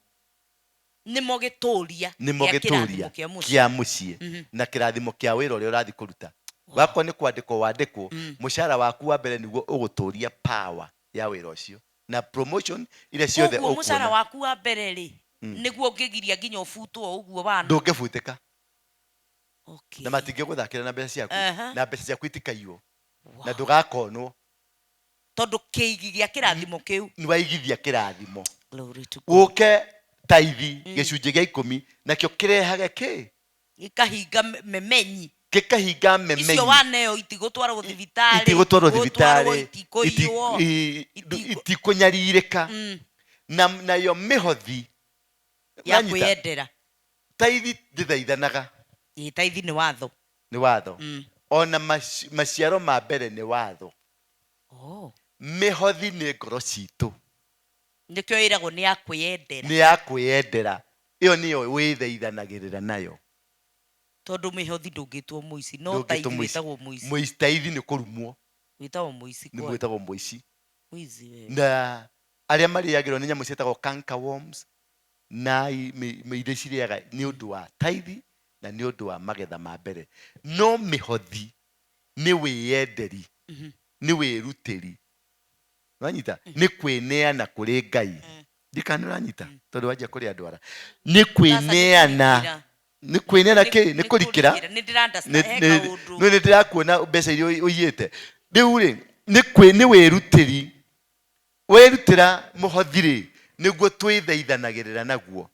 S2: Nĩmo gĩtũria
S1: Nĩmo
S2: gĩa
S1: gĩtũria
S2: kĩrathimo kĩa mũciĩ.
S1: Kĩa mũciĩ na kĩrathimo kĩa wĩra ũrĩa ũrathiĩ kũruta. Wakorwo nĩ kwandĩkwo wandĩkwo, mũcara waku wa mbere nĩguo ũgũtũria power ya wĩra ũcio. Na promotion iria ciothe
S2: Koguo mũcara
S1: ũkuona.
S2: waku wa mbere rĩ, nĩguo ũngĩgiria nginya ũbutwo ũguo wana.
S1: Ndũngĩbutĩka.
S2: Okay.
S1: Na matingĩgũthakĩra na mbeca ciaku. Na mbeca ciaku itikaiywo na ndũgakonwo.
S2: Tondũ kĩigi gĩa kĩrathimo kĩu.
S1: Nĩ waigithia kĩrathimo.
S2: Glory to God.
S1: Ũke taithi, gĩcunjĩ gĩa 10 nakĩo kĩrehage kĩ?
S2: Gĩkahinga memenyi.
S1: Gĩkahinga memenyi.
S2: Icio waneo itigũtwarwo thibitarĩ.
S1: Itigũtwarwo
S2: Gũtwarwo
S1: thibitarĩ.
S2: Itikũiywo.
S1: Itikũnyarirĩka. Na nayo mĩhothi
S2: Ya
S1: Wanyita?
S2: kwĩyendera.
S1: Taithi ndĩthaithanaga.
S2: Ĩ, taithi nĩ watho.
S1: Nĩ watho. Ona maciaro ma mbere nĩ watho.
S2: Oh.
S1: Mĩhothi nĩ ngoro citũ.
S2: Nĩkĩo ĩragwo nĩ ya kwĩyendera.
S1: Nĩ ya kwĩyendera, ĩyo nĩyo wĩthaithanagĩrĩra nayo.
S2: Tondũ mĩhothi ndũngĩtwo mũici, no
S1: Ndũngĩtwo
S2: taithi
S1: mũici.
S2: wĩtagwo mũici.
S1: Mũici, taithi nĩ kũrumwo.
S2: Wĩtagwo mũici
S1: Nĩ
S2: kwa.
S1: gwĩtagwo mũici.
S2: Mũici we.
S1: Na arĩa marĩagĩrwo nĩ nyamũ ciĩtagwo canker worms na iria cirĩaga nĩ ũndũ wa taithi na nĩ ũndũ wa magetha ma mbere. No mĩhothi nĩ wĩyenderi, nĩ wĩrutĩri. Wanyita? Nĩ kwĩneana kũrĩ Ngai. Ndikana ũranyita? Tondũ wanjia kũrĩa ndwara. Nĩ kwĩneana. Nĩ kwĩneana kĩ? Nĩ kũrikĩra.
S2: Nĩ ndĩra-understand, he kaũndũ.
S1: Nĩ ndĩrakuona mbeca iria ũiyĩte. Rĩu rĩ, nĩ wĩrutĩri. Werutĩra mũhothi rĩ, nĩguo twĩthaithanagĩrĩra naguo.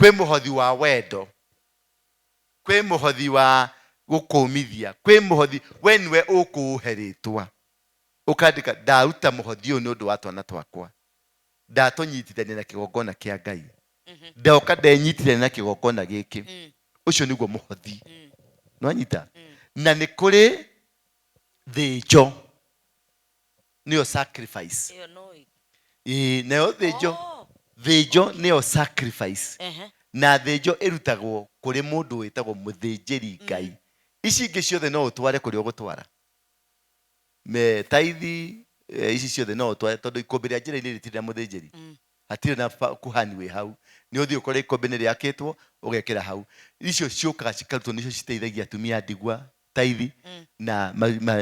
S1: Kwĩ mũhothi wa wendo, kwĩ mũhothi wa gũkũmithia, kwĩ mũhothi we nĩwe ũkũũhe rĩtwa. Ũkandĩka ndaruta mũhothi ũyũ nĩ ũndũ wa twana twakwa. Ndatũnyitithania na kĩgongona kĩa Ngai. Ndoka ndenyitithania na kĩgongona gĩkĩ. Ũcio nĩguo mũhothi. Nĩwanyita? Na nĩ kũrĩ thĩnjo. Nĩyo sacrifice.
S2: Ĩyo no ĩ-
S1: Ĩĩ, nayo thĩnjo,
S2: Oh.
S1: thĩnjo nĩyo sacrifice. Na thĩnjo ĩrutagwo kũrĩ mũndũ wĩtagwo mũthĩnjĩri Ngai. Ici ingĩ ciothe no ũtware kũrĩa ũgũtwara. Me taithi, ici ciothe no ũtware tondũ ikũmbĩ rĩa njĩra-inĩ rĩtirĩ na mũthĩnjĩri. Hatirĩ na kuhani wĩ hau. Nĩ ũthiĩ ũkore ikũmbĩ nĩ rĩakĩtwo, ũgekĩra hau. Icio ciũkaga cikarutwo nĩcio citeithagia atumia a ndigwa taithi na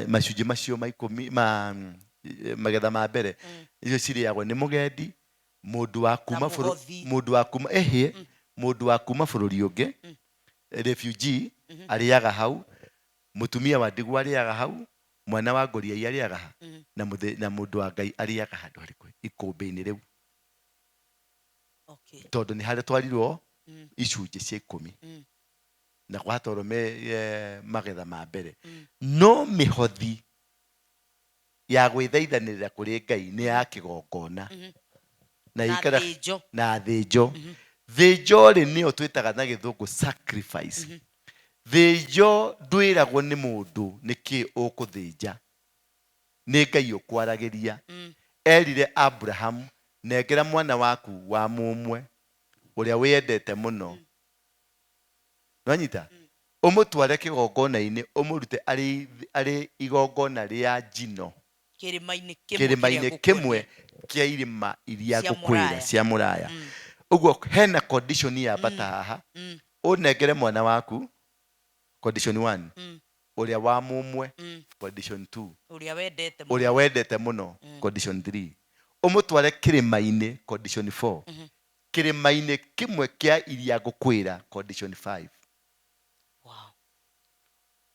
S1: macunjĩ macio ma 10 ma magetha ma mbere. Icio cirĩagwo nĩ mũgendi, mũndũ wa kuma
S2: Na
S1: bũrũ-,
S2: mũhothi.
S1: mũndũ wa kuma, ehĩ, mũndũ wa kuma bũrũri ũngĩ, refugee, arĩaga hau, mũtumia wa ndigwa arĩaga hau, mwana wa ngoriai arĩaga ha, na mũndũ wa Ngai arĩaga handũ harĩkũ? Ikũmbĩ-inĩ rĩu. Tondũ nĩ harĩa twarirwo icunjĩ cia 10. Na gwatwarwo magetha ma mbere. No mĩhothi ya gwĩthaithanĩrĩra kũrĩ Ngai nĩ ya kĩgongona. Na
S2: Na
S1: ĩikara
S2: thĩnjo.
S1: Na thĩnjo. Thĩnjo rĩ nĩyo twĩtaga na gĩthũngũ sacrifice. Thĩnjo ndwĩragwo nĩ mũndũ nĩkĩ ũkũthĩnja. Nĩ Ngai ũkwaragĩria. Erire Abraham, nengera mwana waku wa mũmwe ũrĩa wĩendete mũno. Nĩwanyita? Ũmũtware kĩgongona-inĩ, ũmũrute arĩ igongona rĩa njino.
S2: Kĩrĩma-inĩ kĩmwe
S1: Kĩrĩma-inĩ
S2: kĩrĩa
S1: kĩmwe
S2: ngũkwĩra.
S1: kĩa irĩma iria
S2: Cia
S1: ngũkwĩra,
S2: Mũraya.
S1: cia Mũraya. Ũguo hena condition ya bata haha. Ũnengere mwana waku condition 1. Ũrĩa wa mũmwe condition 2.
S2: Ũrĩa wendete mũno.
S1: Ũrĩa wendete mũno condition 3. Ũmũtware kĩrĩma-inĩ condition 4. Kĩrĩma-inĩ kĩmwe kĩa iria ngũkwĩra condition 5.
S2: Wow.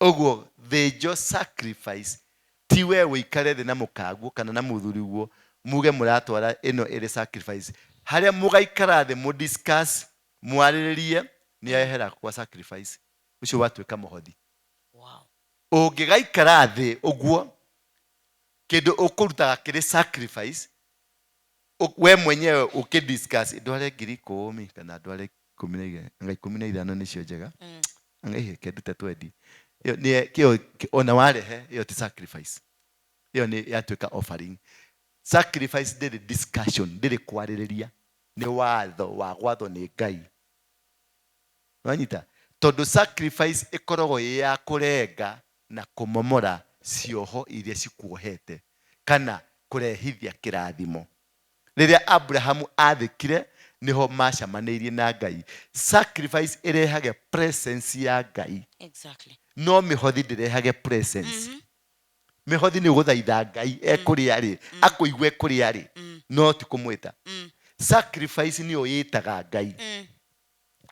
S1: Ũguo thĩnjo sacrifice ti we ũikare thĩ na mũkaguo kana na mũthuriguo muge mũratwara ĩno ĩrĩ sacrifice. Harĩa mũgaikara thĩ mũ discuss mwarĩrĩrie nĩ ehera kwa sacrifice. Ũcio watuĩka mũhothi.
S2: Wow.
S1: Ũngĩgaikara thĩ ũguo kĩndũ ũkũrutaga kĩrĩ sacrifice, we mwenyewe ũkĩ discuss ndware ngiri ikũmi kana ndware ikũmi na igĩrĩ, anga 15 nĩcio njega. Anga ihe kĩndũ ta 20. Ĩyo nĩ kĩo ona warehe ĩyo ti sacrifice. Ĩyo nĩ yatuĩka offering. Sacrifice ndĩrĩ discussion, ndĩrĩ kwarĩrĩria. Nĩ watho wa gwathwo nĩ Ngai. Wanyita? Tondũ sacrifice ĩkoragwo ĩ ya kũrenga na kũmomora cioho iria cikuohete kana kũrehithia kĩrathimo. Rĩrĩa Abrahamu athĩkire nĩho macemanĩirie na Ngai. Sacrifice ĩrehage presence ya Ngai. No mĩhothi ndĩrehage presence. Mĩhothi nĩ ũgũthaitha Ngai ekũrĩa rĩ, akũigue kũrĩa rĩ, no ti kũmwĩta. Sacrifice nĩyo ĩtaga Ngai.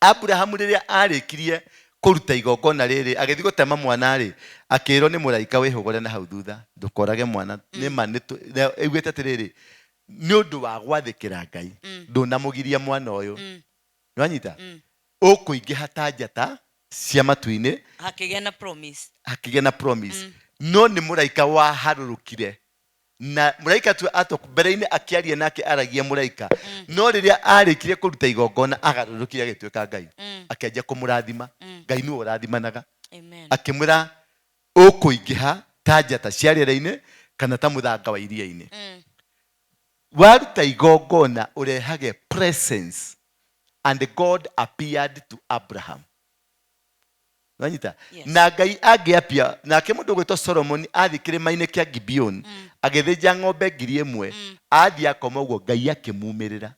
S1: Aburahamu rĩrĩa arĩkirie kũruta igongona rĩrĩ, agĩthiĩ gũtema mwana rĩ, akĩrwo nĩ mũraika, wĩhũgũre na hau thutha, ndũkorage mwana. Nĩma aiguĩte atĩrĩrĩ, nĩ ũndũ wa gwathĩkĩra Ngai, ndũnamũgiria mwana ũyũ. Nĩwanyita? Ũkũingĩha ta njata cia matu-inĩ.
S2: Hakĩgĩa na promise.
S1: Hakĩgĩa na promise. No nĩ mũraika waharũrũkire, na mũraika tu ato mbere-inĩ akĩaria nake, aragia mũraika, no rĩrĩa arĩkirie kũruta igongona, agarũrũkire agĩtuĩka Ngai, akĩanjia kũmũrathima. Ngai nĩwe ũrathimanaga.
S2: Amen.
S1: Akĩmwĩra ũkũingĩha ta njata cia rĩera-inĩ kana ta mũthanga wa iria-inĩ. Waruta igongona, ũrehage presence, and God appeared to Abraham. Wanyita?
S2: Yes.
S1: Na Ngai angĩapia nake mũndũ ũgwĩtwo Solomon athiĩ kĩrĩma-inĩ kĩa Gibeon, agĩthĩnja ng'ombe 1000, athiĩ akoma ũguo, Ngai akĩmumĩrĩra.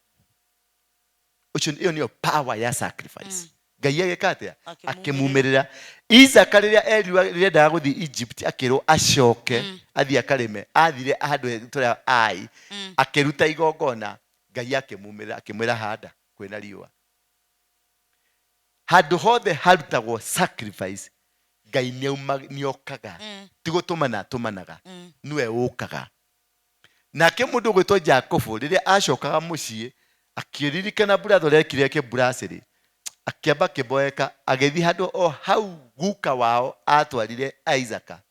S1: Ũcio, ĩyo nĩyo power ya sacrifice. Ngai agĩka atĩa?
S2: Akĩmumĩrĩra.
S1: Akĩmumĩrĩra. Isaka rĩrĩa erirwo, rĩrĩa endaga gũthiĩ Egypt, akĩrwo acoke athiĩ akarĩme, athire handũ hetũra Ai, akĩruta igongona, Ngai akĩmumĩrĩra, akĩmwĩra handa kwĩna riũa. Handũ hothe harutagwo sacrifice, Ngai nĩokaga. Ti gũtũmana atũmanaga, nĩwe ũkaga. Nake mũndũ ũgwĩtwo Jakubu rĩrĩa acokaga mũciĩ, akĩririkana buratha ũrĩa ekire kĩmburacĩrĩ, akĩamba akĩboeka, agĩthiĩ handũ o hau guka wao atwarire Isaka.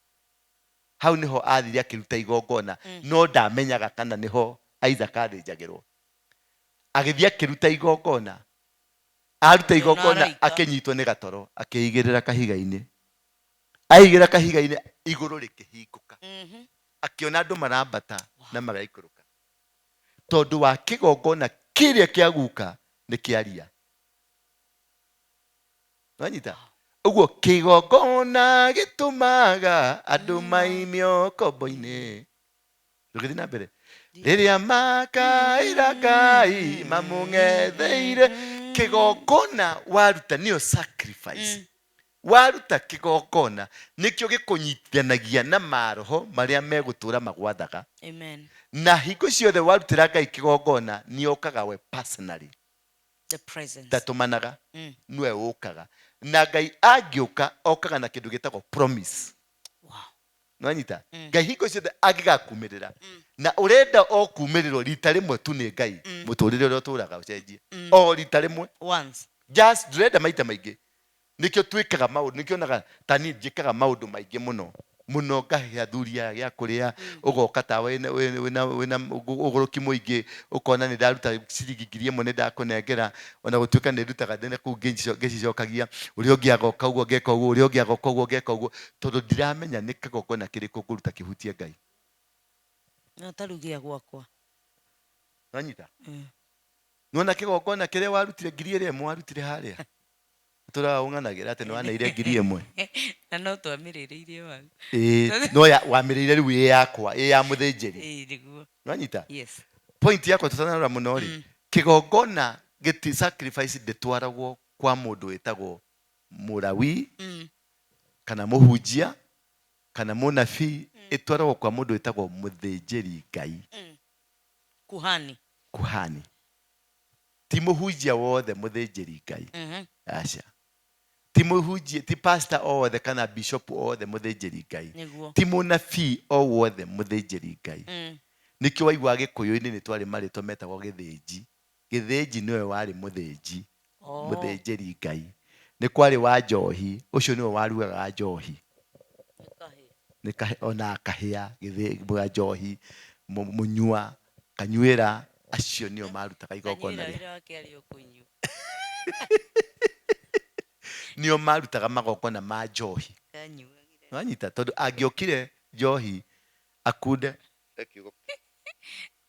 S1: Hau nĩho athire akĩruta igongona, no ndamenyaga kana nĩho Isaka athĩnjagĩrwo. Agĩthiĩ akĩruta igongona, aruta
S2: Akĩona
S1: igongona,
S2: araika.
S1: Akĩnyitwo nĩ gatoro, akĩigĩrĩra kahiga-inĩ. Aigĩrĩra kahiga-inĩ, igũrũ rĩkĩhingũka, akĩona andũ marambata na magaikũrũka, tondũ wa kĩgongona kĩrĩa kĩa guka nĩ kĩaria. Wanyita ũguo? Kĩgongona gĩtũmaga andũ maimio ngombo-inĩ. Tũgĩthiĩ na mbere, rĩrĩa makaĩra Ngai mamũng'etheire, kĩgongona waruta nĩyo sacrifice. Waruta kĩgongona, nĩkĩo gĩkũnyitithanagia na maroho marĩa megũtũra magwathaga.
S2: Amen.
S1: Na hingo ciothe warutĩra Ngai kĩgongona, nĩokaga we personally.
S2: The presence.
S1: Ndatũmanaga, nĩwe ũkaga. Na Ngai angĩũka, okaga na kĩndũ gĩtagwo promise. Nwanyita? Ngai hingo ciothe angĩgakumĩrĩra, na ũrenda o kumĩrĩrwo rita rĩmwe tu nĩ Ngai, mũtũrĩre ũrĩa ũtũraga ũcenjie, o rita rĩmwe.
S2: Once.
S1: Just ndũrenda maita maingĩ. Nĩkĩo twĩkaga maũndũ, nĩkĩo onaga ta niĩ njĩkaga maũndũ maingĩ mũno mũno, ngahe athuri aya gĩa kũrĩa, ũgoka ta wĩna wĩna wĩna ũgũrũki mũingĩ, ũkona nĩ ndaruta ciringi 1000, nĩ ndakũnengera, ona gũtuĩka nĩ ndutaga ndĩna kũu ngĩcicokagia. Ũrĩa ũngĩ agoka ũguo, ngeka ũguo, ũrĩa ũngĩ agoka ũguo, ngeka ũguo, tondũ ndiramenya nĩ kĩgongona kĩrĩkũ ngũruta kĩhutie Ngai.
S2: No ta rĩu gĩa gwakwa.
S1: Wanyita? Nĩwona kĩgongona kĩrĩa warutire, 1000 warutire harĩa, tũraga ũng'anagĩra atĩ nĩ waneire 1000.
S2: Na no twamĩrĩrĩirie waru.
S1: Ĩĩ, no ya wamĩrĩire rĩu ĩ yakwa, ĩ ya mũthĩnjĩri.
S2: Ĩĩ, nĩguo.
S1: Nĩwanyita?
S2: Yes.
S1: Point yakwa, tũtanarora mũno rĩ, kĩgongona gĩti, sacrifice ndĩtwaragwo kwa mũndũ wĩtagwo mũrawi kana mũhunjia kana mũnabii, ĩtwaragwo kwa mũndũ wĩtagwo mũthĩnjĩri Ngai.
S2: Kuhani.
S1: Kuhani. Ti mũhunjia wothe mũthĩnjĩri Ngai. Aca, ti mũhunjia, ti pastor o wothe kana bishop o wothe mũthĩnjĩri Ngai. Ti mũnabii o wothe mũthĩnjĩri Ngai. Nĩkĩo waigua Gĩkũyũ-inĩ nĩ twarĩ marĩtwa metagwo gĩthĩnji. Gĩthĩnji nĩwe warĩ mũthĩnji, mũthĩnjĩri Ngai. Nĩ kwarĩ wa njohi, ũcio nĩwe warugaga njohi. Nĩ kahĩa, ona akahĩa wa njohi, mũnyua, kanyuĩra, acio nĩo marutaga igongona
S2: Kanyuĩra
S1: rĩa
S2: wĩra wake arĩ o kũnyua.
S1: Nĩo marutaga magongona ma njohi.
S2: Kanyuagĩra.
S1: Wanyita? Tondũ angĩokire njohi akunde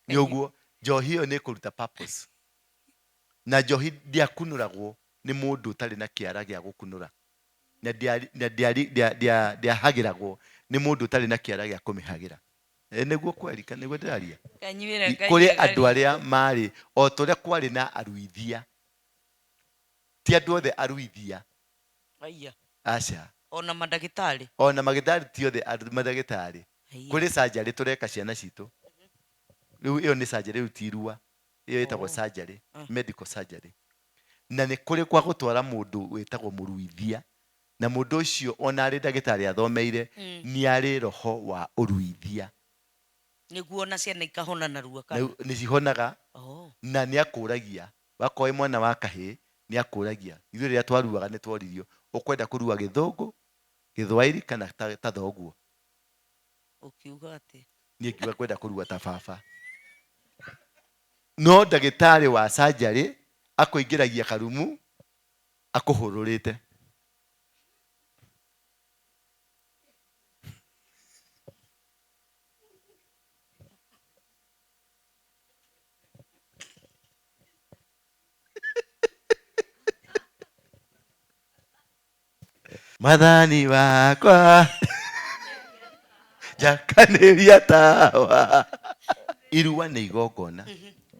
S1: nĩ ũguo, njohi ĩyo nĩ ĩkũruta purpose. Na njohi ndĩakunũragwo nĩ mũndũ ũtarĩ na kĩara gĩa gũkunũra, na ndĩahagĩragwo nĩ mũndũ ũtarĩ na kĩara gĩa kũmĩhagĩra. Ĩ nĩguo kweri, kana nĩguo ndĩraria?
S2: Kanyuĩra.
S1: Kũrĩ andũ arĩa marĩ o ta ũrĩa kwarĩ na aruithia, ti andũ othe aruithia.
S2: Aya.
S1: Aca.
S2: Ona mandagĩtarĩ.
S1: Ona magĩtarĩ, ti othe mandagĩtarĩ. Kũrĩ surgery tũreka ciana citũ rĩu, ĩyo nĩ surgery, rĩu ti irua, ĩyo ĩtagwo surgery, medical surgery. Na nĩ kũrĩ kwa gũtwara mũndũ wĩtagwo mũruithia, na mũndũ ũcio ona arĩ ndagĩtarĩ athomeire, nĩ arĩ roho wa ũruithia.
S2: Nĩguo ona ciana ikahona narua kana?
S1: Nĩ cihonaga.
S2: Oh.
S1: Na nĩ akũragia wakorwo wĩ mwana wa kahĩĩ, nĩ akũragia. Ithuĩ rĩrĩa twaruaga nĩ tworirio ũkwenda kũrua gĩthũngũ, gĩthwaĩri kana ta thoguo.
S2: Ũkiuga atĩ?
S1: Niĩ ngiuga kwenda kũrua ta baba. No ndagĩtarĩ wa surgery akũingĩragia karumu akũhũrũrĩte. Mwathani wakwa njakanĩria tawa. Irua nĩ igongona,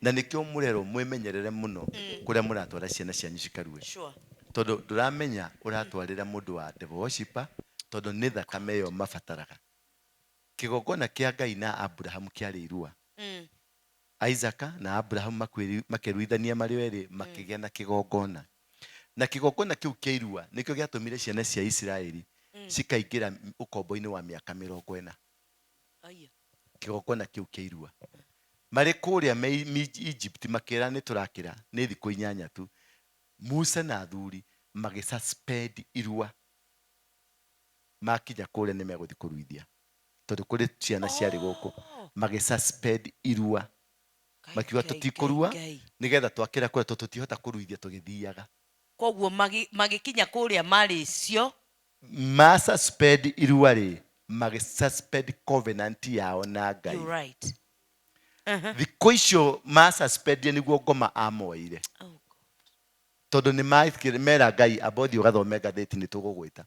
S1: na nĩkĩo mũrerwo mwĩmenyerere mũno kũrĩa mũratwara ciana cianyu cikarue.
S2: Sure.
S1: Tondũ ndũramenya ũratwarĩra mũndũ wa devil worshipper, tondũ nĩ thakame ĩyo mabataraga. Kĩgongona kĩa Ngai na Abrahamu kĩarĩ irua. Isaka na Abrahamu makĩruithania marĩ erĩ, makĩgĩa na kĩgongona. Na kĩgongona kĩu kĩa irua nĩkĩo gĩatũmire ciana cia Isiraeli cikaingĩra ũkombo-inĩ wa mĩaka 40.
S2: Aya.
S1: Kĩgongona kĩu kĩa irua. Marĩ kũrĩa Egypt makĩra nĩ tũrakĩra nĩ thikũ 8 tu. Musa na athuri magĩsuspend irua. Makinya kũrĩa nĩ megũthiĩ kũruithia. Tondũ kũrĩ ciana ciarĩ gũkũ. Magĩsuspend irua. Makiuga tũtikũrua nĩgetha twakĩra kũrĩa tondũ tũtihota kũruithia tũgĩthiaga.
S2: Koguo magĩkinya kũrĩa marĩ cio.
S1: Ma suspend irua rĩ, magĩsuspend covenant yao na Ngai.
S2: You're right.
S1: Thikũ icio ma suspend nĩguo ngoma amoire.
S2: Oh God.
S1: Tondũ nĩ mera Ngai amba ũthiĩ ũgathome ngathĩti nĩ tũgũgwĩta.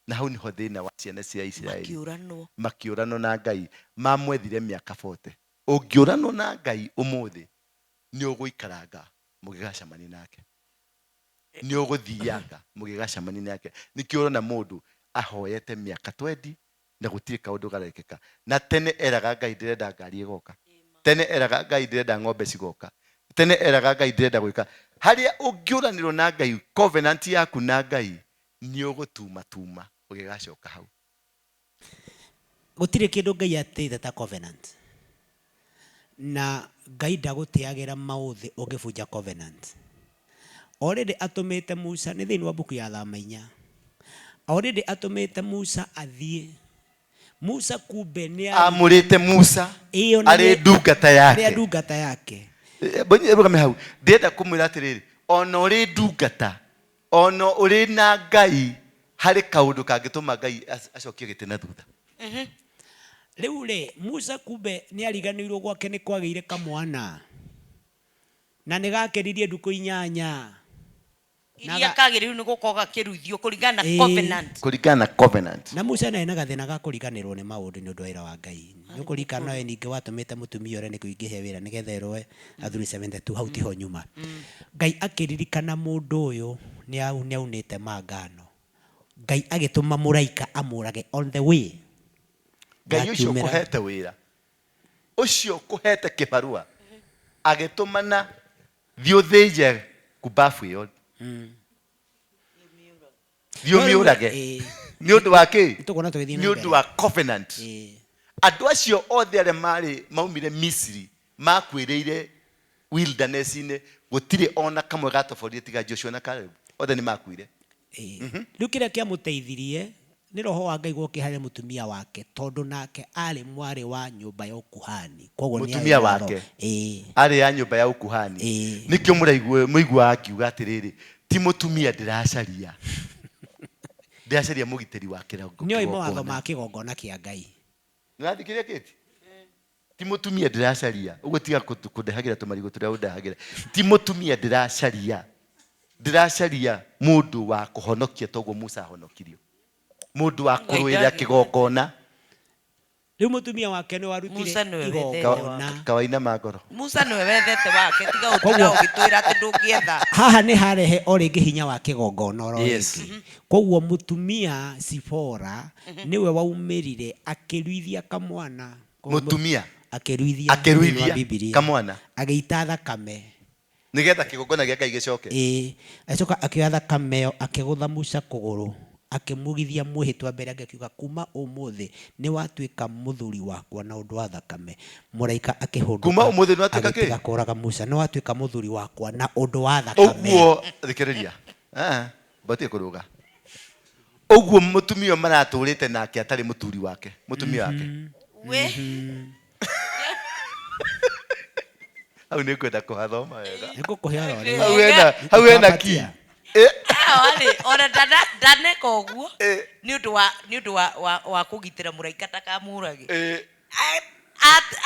S1: Na hau nĩho thĩna wa ciana cia Isiraeli.
S2: Makĩũranwo.
S1: Makĩũranwo na Ngai. Mamwethire mĩaka 40. Ũngĩũranwo na Ngai ũmũthĩ, nĩ ũgũikaranga mũgĩgacemania nake. Nĩ ũgũthianga mũgĩgacemania nake. Nĩkĩo ũrona mũndũ ahoyete mĩaka 20 na gũtirĩ kaũndũ garekĩka. Na tene eraga Ngai ndĩrenda ngari ĩgoka. Tene eraga Ngai ndĩrenda ng'ombe cigoka. Tene eraga Ngai ndĩrenda gwĩka. Harĩa ũngĩũranĩrwo na Ngai, covenant yaku na Ngai, nĩ ũgũtumatuma ũgĩgacoka hau.
S3: Gũtirĩ kĩndũ Ngai atĩte ta covenant. Na Ngai ndagũtĩagĩra maũthĩ ũngĩbunja covenant. Already atũmĩte Musa, nĩ thĩinĩ wa mbuku ya Thama 4. Already atũmĩte Musa athiĩ. Musa kumbe nĩ
S1: amũrĩte Musa
S3: Ĩyo nĩ
S1: arĩ ndungata yake.
S3: Arĩ ndungata yake.
S1: Rũgame hau. Ndĩrenda kũmwĩra atĩrĩrĩ, ona ũrĩ ndungata, ona ũrĩ na Ngai, harĩ kaũndũ kangĩtũma Ngai acokie gĩtĩ na thutha.
S3: Rĩu rĩ, Musa kumbe nĩ ariganĩirwo gwake nĩ kwagĩire kamwana. Na nĩ gakĩririe ndukũ 8.
S2: Iria kagĩrĩirwo nĩ gũkorwo gakĩruithio kũringana na
S3: Ĩĩ.
S2: covenant.
S1: Kũringana na covenant.
S3: Na Musa nĩ arĩ na gathĩna ga kũriganĩrwo nĩ maũndũ nĩ ũndũ wa wĩra wa Ngai. Nĩ ũkũririkana we ningĩ watũmĩte mũtumia ũrĩa nĩ kũingĩhia wĩra nĩgetha ĩrũe athuri 72 hau tiho nyuma. Ngai akĩririkana mũndũ ũyũ nĩ aunĩte mangano. Ngai agĩtũma mũraika amũrage on the way.
S1: Ngai ũcio
S3: Akiumĩra.
S1: ũkũhete wĩra, ũcio ũkũhete kĩbarũa, agĩtũmana thiĩ ũthĩnje kumbabu ĩyo. Thiĩ ũmĩũrage. Nĩ ũndũ wa kĩ?
S3: Nĩtũkuona tũgĩthiĩ na
S1: Nĩ ũndũ
S3: mbere.
S1: wa covenant. Andũ acio othe arĩa maumire Misiri makuĩrĩire wilderness-inĩ, gũtirĩ ona kamwe gatoborire tiga Joshua na Caleb. Othe nĩ makuire.
S3: Rĩu kĩrĩa kĩamũteithirie nĩ roho wa Ngai gũkĩ harĩ mũtumia wake, tondũ nake arĩ mwarĩ wa nyũmba ya ũkuhani. Koguo nĩ
S1: Mũtumia
S3: arĩ na
S1: wake.
S3: roho.
S1: Arĩ ya nyũmba ya ũkuhani. Nĩkĩo mũiguaga akiuga atĩrĩrĩ, ti mũtumia ndĩracaria. Ndĩracaria mũgitĩri wa kĩrongo.
S3: Nĩoĩ mawatho ma kĩgongona kĩa Ngai.
S1: Nĩũrathikĩrĩria Kate? Ti mũtumia ndĩracaria. Ũguo tiga kũndehagĩra tũmarigũ tũrĩa ũndehagĩra. Ti mũtumia ndĩracaria. Ndĩracaria mũndũ wa kũhonokia toguo Musa ahonokirio. Mũndũ wa kũrũĩrĩra kĩgongona.
S3: Rĩu mũtumia wake nĩ warutire
S2: Musa nĩwe wethete
S3: igongona.
S1: Kawaina ma ngoro.
S2: Musa nĩwe wethete wake, tiga ũtira ũgĩtwĩra atĩ ndũngĩetha.
S3: Haha nĩ harehe o rĩngĩ hinya wa kĩgongona oro
S1: Yes.
S3: rĩngĩ. Koguo mũtumia Sipora nĩwe waumĩrire akĩruithia kamwana. Koguo
S1: Mũtumia.
S3: Akĩruithia thĩinĩ wa
S1: Akĩruithia
S3: Bibilia.
S1: kamwana.
S3: Agĩita thakame.
S1: Nĩgetha kĩgongona gĩa Ngai gĩcoke.
S3: Ĩĩ. Agĩcoka akĩoya thakame ĩyo akĩgũtha Musa kũgũrũ, akĩmugithia mwĩhĩtwa mbere yake akiuga, kuma ũmũthĩ nĩ watuĩka mũthuri wakwa na ũndũ wa thakame. Mũraika akĩhũndũka
S1: Kuma ũmũthĩ nĩ watuĩka kĩ?
S3: agĩtiga kũũraga Musa. Nĩ watuĩka mũthuri wakwa na ũndũ wa thakame.
S1: Ũguo thikĩrĩria. Ah, batie kũrũga. Ũguo mũtumia ũyũ maratũrĩte nake atarĩ mũturi wake, mũtumia wake.
S2: We.
S1: Hau nĩ ngwenda kũhathoma wega.
S3: Nĩ ngũkũhe oro rĩu.
S1: Hau hena, hau hena key. Eh,
S2: Hawa rĩ, ona ndaneka ũguo
S1: Eh.
S2: nĩ ũndũ wa, nĩ ũndũ wa, wa, wa kũgitĩra mũraika ndakamũrage.
S1: eh,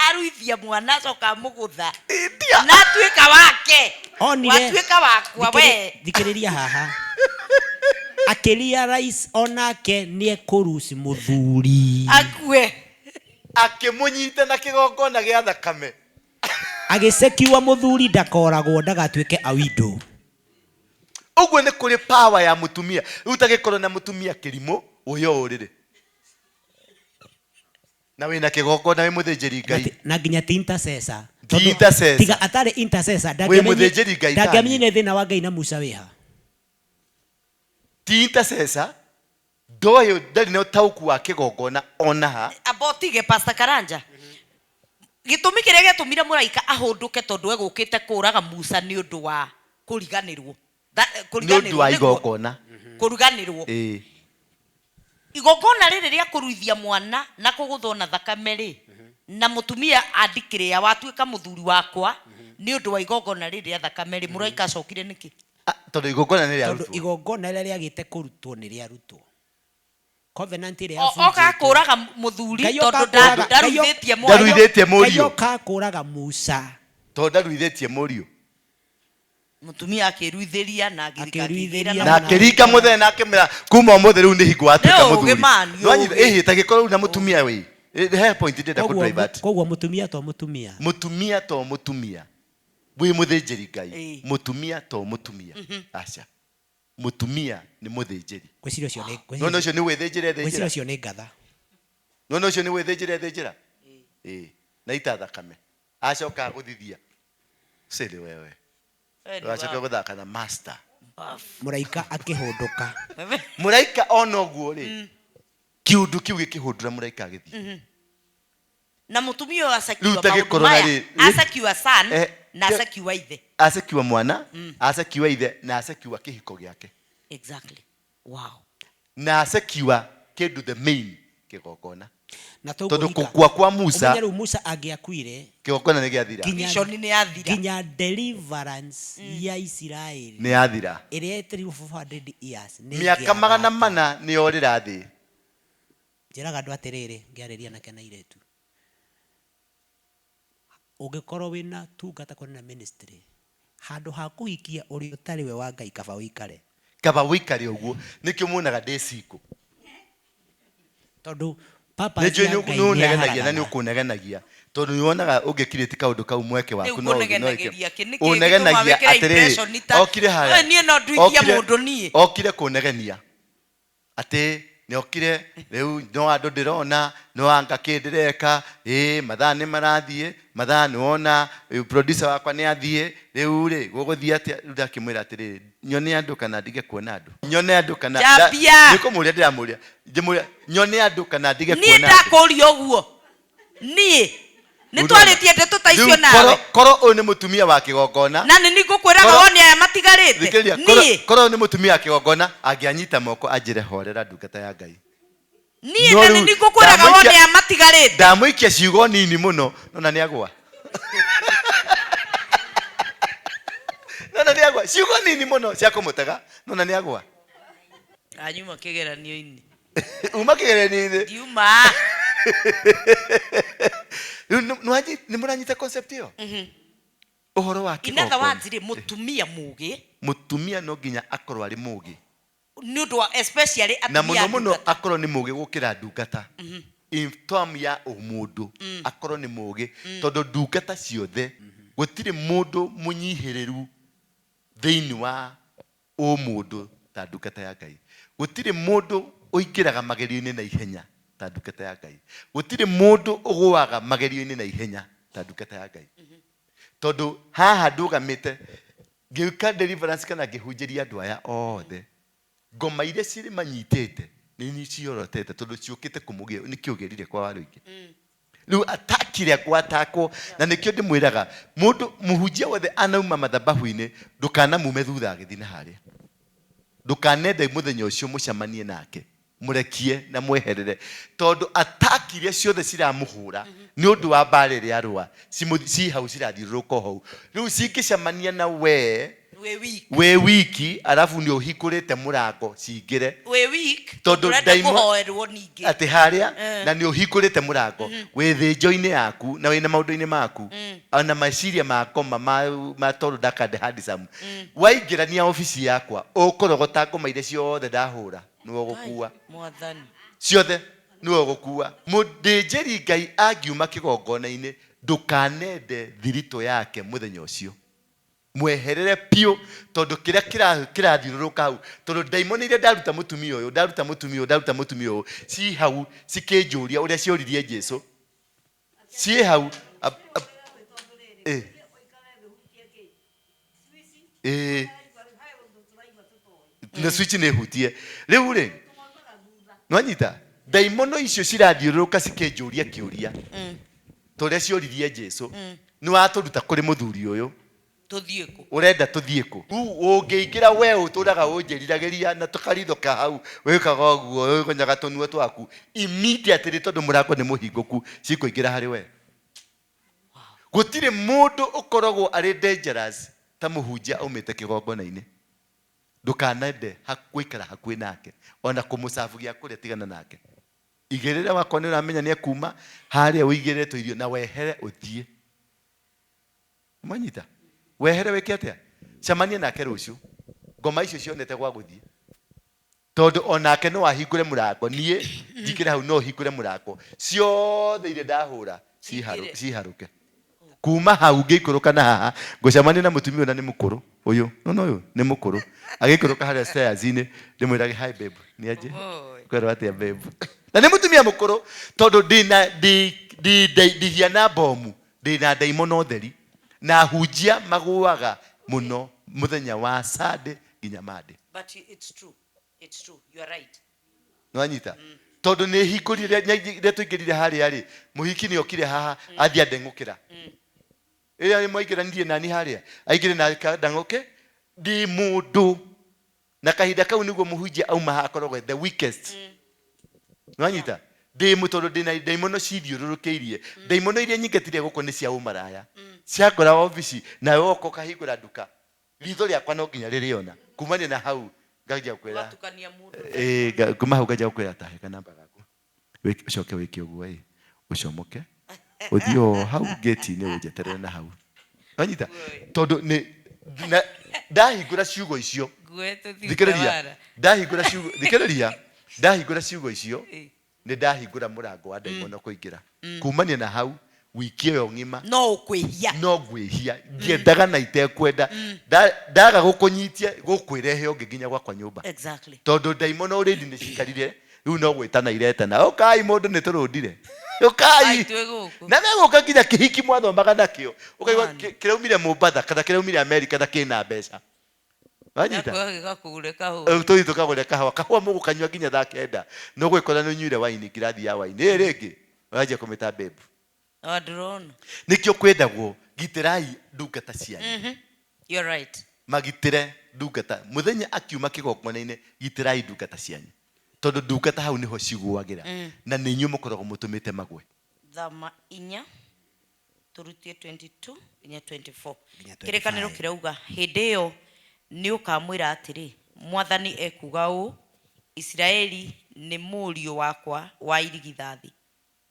S2: Aruithia mwana acoka amũgũtha.
S1: India.
S2: Na atuĩka wake.
S3: Onire.
S2: Watuĩka wakwa we.
S3: Thikĩrĩria haha. Akĩrealize onake nĩ ekũruci mũthuri.
S2: Akue.
S1: Akĩmũnyita na kĩgongona gĩa thakame.
S3: Agĩcekiwa mũthuri ndakoragwo ndagatuĩke a widow.
S1: Ũguo nĩ kũrĩ power ya mũtumia. Rĩu tagĩkorwo na mũtumia kĩrimũ, ũyũ ũrĩrĩ. Na wĩna kĩgongona wĩ mũthĩnjĩri Ngai.
S3: Na nginya ti intercessor.
S1: Ti intercessor.
S3: Tiga atarĩ intercessor,
S1: Wĩ mũthĩnjĩri Ngai tani.
S3: ndangĩamenyire thĩna wa Ngai na Musa wĩha.
S1: Ti intercessor, ndoĩ ndarĩ na ũtaũku wa kĩgongona ona ha.
S2: Amba ũtige Pastor Karanja. Gĩtũmi kĩrĩa gĩatũmire mũraika ahũndũke tondũ egũkĩte kũraga Musa nĩ ũndũ wa kũriganĩrwo.
S1: Nĩ ũndũ wa
S2: Kũriganĩrwo nĩguo.
S1: igongona.
S2: Kũriganĩrwo.
S1: Ĩĩ.
S2: Igongona rĩrĩ rĩa kũruithia mwana na kũgũthwo na thakame rĩ, na mũtumia andikĩrĩa watuĩka mũthuri wakwa nĩ ũndũ wa igongona rĩrĩ rĩa thakame rĩ, mũraika acokire nĩkĩ?
S1: Ah, tondũ igongona nĩ
S3: Tondũ
S1: rĩarutwo.
S3: igongona rĩrĩa rĩagĩte kũrutwo nĩ rĩarutwo. Covenant ĩrĩa
S2: Oka
S3: yabunjĩtwo.
S2: kũraga mũthuri
S3: Ngai
S2: tondũ
S3: oka kũraga-
S2: ndaruithĩtie mwana.
S1: Ndaruithĩtie mũriũ.
S3: Ngai oka kũraga Musa.
S1: Tondũ ndaruithĩtie mũriũ.
S2: Mũtumia akĩruithĩria na agĩrika
S3: Akĩruithĩria
S2: akĩgĩra na
S1: Na
S3: na-
S1: akĩringa mũthenya na akĩmwĩra kuma ũmũthĩ rĩu nĩ hingo watuĩka
S2: Nĩ ũũgĩ
S1: mũthuri.
S2: man, nĩ
S1: Nĩwanyita-
S2: ũũgĩ.
S1: ĩhĩ, ta gĩkorwo rĩu na mũtumia wĩ. He point ndĩrenda
S3: Koguo
S1: kũ divert.
S3: koguo mũtumia to mũtumia.
S1: Mũtumia to mũtumia. Wĩ mũthĩnjĩri Ngai.
S2: Ĩĩ.
S1: Mũtumia to mũtumia. Aca. Mũtumia nĩ mũthĩnjĩri.
S3: Ngwĩciria ũcio nĩ
S1: Nona ũcio nĩ wĩthĩnjĩre
S3: ngwĩciria
S1: thĩnjĩra.
S3: ũcio nĩ ngatha.
S1: Nona ũcio nĩ wĩthĩnjĩre thĩnjĩra. Ĩĩ. Na ita thakame. Acoka agũthithia. Sĩrĩ wewe. Ũgacoka gũthaka na master.
S3: Mũraika akĩhũndũka.
S1: Mũraika ona ũguo rĩ. Kĩũndũ kĩu gĩkĩhũndũra mũraika agĩthiĩ.
S2: Na mũtumia ũyũ acakiwa
S1: Rĩu ta
S2: maũndũ
S1: gĩkorwo na
S2: maya,
S1: rĩ-
S2: acakiwa son na acakiwa ithe.
S1: Acakiwa mwana, acakiwa ithe na acakiwa kĩhiko gĩake.
S2: Exactly. Wow.
S1: Na acakiwa kĩndũ the main kĩgongona.
S3: Na
S1: Tondũ
S3: tũgũrika.
S1: kũkua kwa Musa
S3: Ũmenye rĩu Musa angĩakuire
S1: kĩgongona nĩ gĩathira.
S2: Vision nĩ yathira.
S3: nginya deliverance ya Isiraeli
S1: Nĩ yathira.
S3: ĩrĩa yetereirwo for 400 years nĩ
S1: Mĩaka
S3: ĩngĩathaka.
S1: 400 nĩ yorĩra thĩ.
S3: Njĩraga andũ atĩrĩrĩ, ngĩarĩria nake na airĩtu, ũngĩkorwo wĩna tungata kwena na ministry, handũ ha kũhikia ũrĩa ũtarĩ we wa Ngai, kaba ũikare.
S1: Kaba ũikare ũguo. Nĩkĩo muonaga ndĩ single.
S3: Tondũ purpose
S1: Nĩ njũĩ
S3: ya
S1: nĩ
S3: Ngai
S1: nĩ ũnegenagia na nĩ
S3: nĩ
S1: ũkũnegenagia. Tondũ nĩ wonaga ũngĩkirĩti kaũndũ kau mweke waku
S2: Rĩu
S1: no ũthiĩ, no wĩke.
S2: ngũnegenageria kĩ? Nĩkĩ gĩtũmaga
S1: Ũnegenagia
S2: wĩkĩre
S1: atĩrĩrĩ,
S2: impression ta-
S1: okire harĩa.
S2: Ĩ, niĩ no nduithie mũndũ niĩ.
S1: Okire kũnegenia. Atĩ nĩ okire rĩu no andũ ndĩrona, no anga kĩ ndĩreka, ĩ mathaa nĩ marathiĩ, mathaa nĩ wona, rĩu producer wakwa nĩ athiĩ, rĩu rĩ gũgũthiĩ atĩa? Rĩu ndakĩmwĩra atĩrĩrĩ, nyone andũ kana ndige kuona andũ. Nyone andũ kana
S2: Njambia.
S1: Nĩ kũmũria ndĩramũria. Ndĩmũria, nyone andũ kana ndige
S2: Niĩ
S1: kuona andũ.
S2: ndakũria ũguo. Niĩ. Nĩ
S1: Rĩu
S2: twarĩtie ndeto ta icio
S1: Rĩu
S2: nawe.
S1: korwo ũyũ nĩ mũtumia wa kĩgongona.
S2: Na nĩ ningũkwĩraga wone aya matigarĩte.
S1: Thikĩrĩria,
S2: Niĩ.
S1: korwo ũyũ nĩ mũtumia wa kĩgongona, angĩanyita moko anjĩre horera ndungata ya Ngai.
S2: Niĩ
S1: No
S2: na
S1: rĩu
S2: nĩ ningũkwĩraga wone aya matigarĩte.
S1: ndamũikia ciugo nini mũno, nona nĩ agwa. Nona nĩ agwa. Ciugo nini mũno cia kũmũtega, nona nĩ agwa.
S2: Anyuma kĩgeranio-inĩ.
S1: Uma kĩgeranio-inĩ.
S2: Ndiuma.
S1: Rĩu nĩ mũranyita concept ĩyo? Ũhoro wa
S2: In other
S1: kĩgongona.
S2: words rĩ, mũtumia mũũgĩ
S1: Mũtumia no nginya akorwo arĩ mũũgĩ.
S2: Nĩ ũndũ wa especially
S1: Na
S2: atumia
S1: mũno mũno
S2: ndungata.
S1: akorwo nĩ mũũgĩ gũkĩra ndungata. In term ya ũmũndũ akorwo nĩ mũgĩ, tondũ ndungata ciothe gũtirĩ mũndũ mũnyihĩrĩru thĩinĩ wa ũmũndũ ta ndungata ya Ngai. Gũtirĩ mũndũ ũingĩraga magerio-inĩ na ihenya ta ndungata ya Ngai. Gũtirĩ mũndũ ũgũaga magerio-inĩ na ihenya ta ndungata ya Ngai. Tondũ haha ndũgamĩte ngĩka deliverance kana ngĩhunjĩria andũ aya othe, ngoma iria cirĩ manyitĩte nĩ ciorotete, tondũ ciũkĩte kũmũgĩa nĩkĩo ũgĩrire kwa warũingĩ. Rĩu atakire gwatakwo, na nĩkĩo ndĩmwĩraga mũndũ mũhunjia wothe anauma mathabahu-inĩ, ndũkanamume thutha agĩthiĩ na harĩa. Ndũkanende mũthenya ũcio mũcemanie nake, mũrekie na mweherere, tondũ ataki iria ciothe ciramũhũra nĩ ũndũ wa mbara ĩrĩa arũa ci hau cirathiũrũrũka o hau. Rĩu cingĩcemania na we
S2: wĩ weak,
S1: wĩ wiki, arabu nĩ ũhingũrĩte mũrango cingĩre.
S2: Wĩ weak.
S1: Tondũ
S2: ũrenda kũhoerwo ningĩ.
S1: Atĩ harĩa na nĩ ũhingũrĩte mũrango wĩ thĩnjo-inĩ yaku na wĩna maũndũ-inĩ maku ona meciria ma ngoma ma tondũ ndakande handsome, waingĩrania obici yakwa ũkũrogota ngoma iria ciothe ndahũra, nĩwe ũgũkua.
S2: Mwathani.
S1: Ciothe nĩwe ũgũkua. Mũthĩnjĩri Ngai angiuma kĩgongona-inĩ, ndũkanende thiritũ yake mũthenya ũcio, mweherere piũ, tondũ kĩrĩa kĩrathiũrũrũka hau, tondũ ndaimoni iria ndaruta mũtumia ũyũ, ndaruta mũtumia ũyũ, ndaruta mũtumia ũyũ, ci hau cikĩnjũria ũrĩa cioririe Jesu, ciĩ hau. Ĩ na switch nĩ hutie rĩu rĩ, nwanyita ndaimono icio cirathiũrũrũka cikĩnjũria kĩũria ta ũrĩa cioririe Jesu, nĩ watũruta kũrĩ mũthuri ũyũ,
S2: Tũthiĩ kũ?
S1: Ũrenda tũthiĩ kũ? Rĩu ũngĩingĩra we ũtũraga ũnjĩriragĩria na tũkaritho ka hau wĩkaga ũguo, wĩgonyaga tũnua twaku immediately, tondũ mũrango nĩ mũhingũku, cikũingĩra harĩ we. Gũtirĩ mũndũ ũkoragwo arĩ dangerous ta mũhunjia aumĩte kĩgongona-inĩ. Ndũkanende gũikara hakuhĩ nake, ona kũmũcabu gĩa kũrĩa tigana nake. Igĩrĩra wakwa nĩ ũramenya nĩ ekuma harĩa ũigĩrĩre tũirio na wehere ũthiĩ. Mwanyita wehere wĩke atĩa? Cemania nake rũciũ, ngoma icio cionete gwa gũthiĩ, tondũ onake no ahingũre mũrango. Niĩ njikĩre hau, no hingũre mũrango, ciothe iria ndahũra
S2: Cingĩre.
S1: Ciharũke kuma hau. Ngĩikũrũka na haha ngũcemania na mũtumia ũyũ, na nĩ mũkũrũ ũyũ, nona ũyũ nĩ mũkũrũ, agĩikũrũka harĩa stairs-inĩ ndĩmwĩrage, "Hi babe." Nĩ anjĩ
S2: Oi.
S1: Kwĩrwo atĩa babe, na nĩ mũtumia mũkũrũ, tondũ ndĩna ndihiana bomu, ndĩna ndaimono theri, na hunjia magũaga mũno mũthenya wa Sunday nginya Monday.
S2: But it's true, it's true, you are right.
S1: Nwanyita, tondũ nĩ hingũrire rĩrĩa tũingĩrire harĩa rĩ, mũhiki nĩ okire haha athiĩ andeng'ũkĩra rĩrĩa mwaingĩranirie nani harĩa aingĩre na ndang'ũke ndĩ mũndũ, na kahinda kau nĩguo mũhunjia auma haha akoragwo the weakest. Nwanyita, ndĩ tondũ ndĩna ndaimono cithiũrũrũkĩirie. Ndaimono iria nyingatire gũkũ nĩ cia ũmaraya, ciakora obici nawe woka ũkahingũra nduka, ritho rĩakwa no nginya rĩrĩona. Kumania na hau nganjia kwĩra
S2: Ũgatukania mũndũ.
S1: Ĩ, kuma hau nganjia gũkwĩra tahe kanamba gaku. Ũcoke wĩke ũguo, ĩ ũcomoke ũthiĩ o hau ngĩti-inĩ ũnjeterere na hau. Wanyita, tondũ nĩ na ndahingũra ciugo icio.
S2: Nguo tũthiĩ
S1: Thikĩrĩria.
S2: Utawala.
S1: Ndahingũra ciugo, thikĩrĩria, ndahingũra ciugo icio, nĩ ndahingũra mũrango wa ndaimono kũingĩra. Kumania na hau wiki ĩyo ng'ima
S2: no ũkwĩhia.
S1: No ngwĩhia ngĩendaga na itekwenda. Ndaga gũkũnyitia gũkwĩrehe ũngĩ nginya gwakwa nyũmba. Tondũ ndaimono already nĩ cikarire, rĩu no gwĩtana iretana, ũkai mũndũ nĩ tũrũndire, ũkai.
S2: Ai, twĩ gũkũ.
S1: Na megũka nginya kĩhiki mwathomaga nakĩo, ũkaigua
S2: Man.
S1: Kĩraumire Mombatha kana kĩraumire Amerika na kĩna mbeca. Wanyita?
S2: Gĩgakũgũre kahũa.
S1: Tũthiĩ tũkagũre kahũa, kahũa mũgũkanyua nginya thaa 9, no gwĩkora nĩ ũnyuire waini, ngirathi ya waini ĩ rĩngĩ ũranjia kũmĩta babe.
S2: O ndĩrona.
S1: Nĩkĩo kwendagwo gitĩrai ndungata cianyu.
S2: You're right.
S1: Magitĩre ndungata mũthenya akiuma kĩgongona-inĩ, gitĩrai ndungata cianyu, tondũ ndungata hau nĩho cigũagĩra, na nĩ inyuĩ mũkoragwo mũtũmĩte magwe.
S2: Thama 4 tũrutie 22 nginya 24.
S3: Nginya
S2: Kĩrĩkanĩro
S3: 25.
S2: Kĩrauga hĩndĩ ĩyo nĩ ũkamwĩra atĩrĩ, Mwathani ekuga ũũ, Isiraeli nĩ mũriũ wakwa wa irigithathi,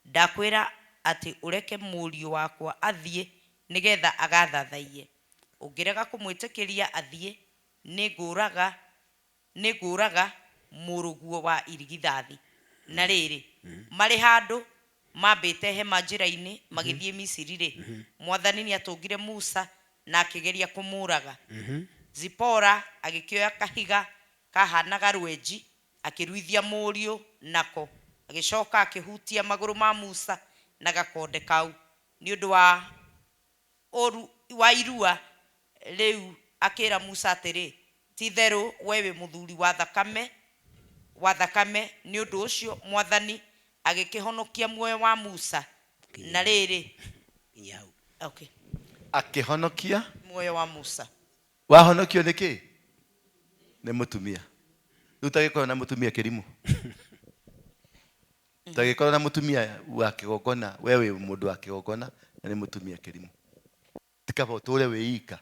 S2: ndakwĩra atĩ ũreke mũriũ wakwa athiĩ nĩgetha agathathaiye. Ũngĩrega kũmwĩtĩkĩria athiĩ, nĩ ngũraga mũrũguo wa irigithathi. Na rĩrĩ, marĩ handũ mambĩte hema njĩra-inĩ magĩthiĩ Misiri rĩ, Mwathani nĩatũngire Musa na akĩgeria kũmũraga. Zipora agĩkĩoya kahiga kahanaga rwenji akĩruithia mũriũ nako, agĩcoka akĩhutia magũrũ ma Musa na gakonde kau. Nĩ ũndũ wa ũru wa irua rĩu akĩra Musa atĩrĩ, ti-itherũ we wĩ mũthuri wa thakame wa thakame. Nĩ ũndũ ũcio Mwathani agĩkĩhonokia muoyo wa Musa. Na rĩrĩ,
S3: Nginya hau.
S2: Okay.
S1: Akĩhonokia
S2: muoyo wa Musa.
S1: Wahonokio nĩ kĩ? Nĩ mũtumia. Rĩu tagĩkorwo na mũtumia kĩrimũ, tagĩkorwo na mũtumia wa kĩgongona, we wĩ mũndũ wa kĩgongona na nĩ mũtumia kĩrimũ, ti kaba ũtũre wĩ ika,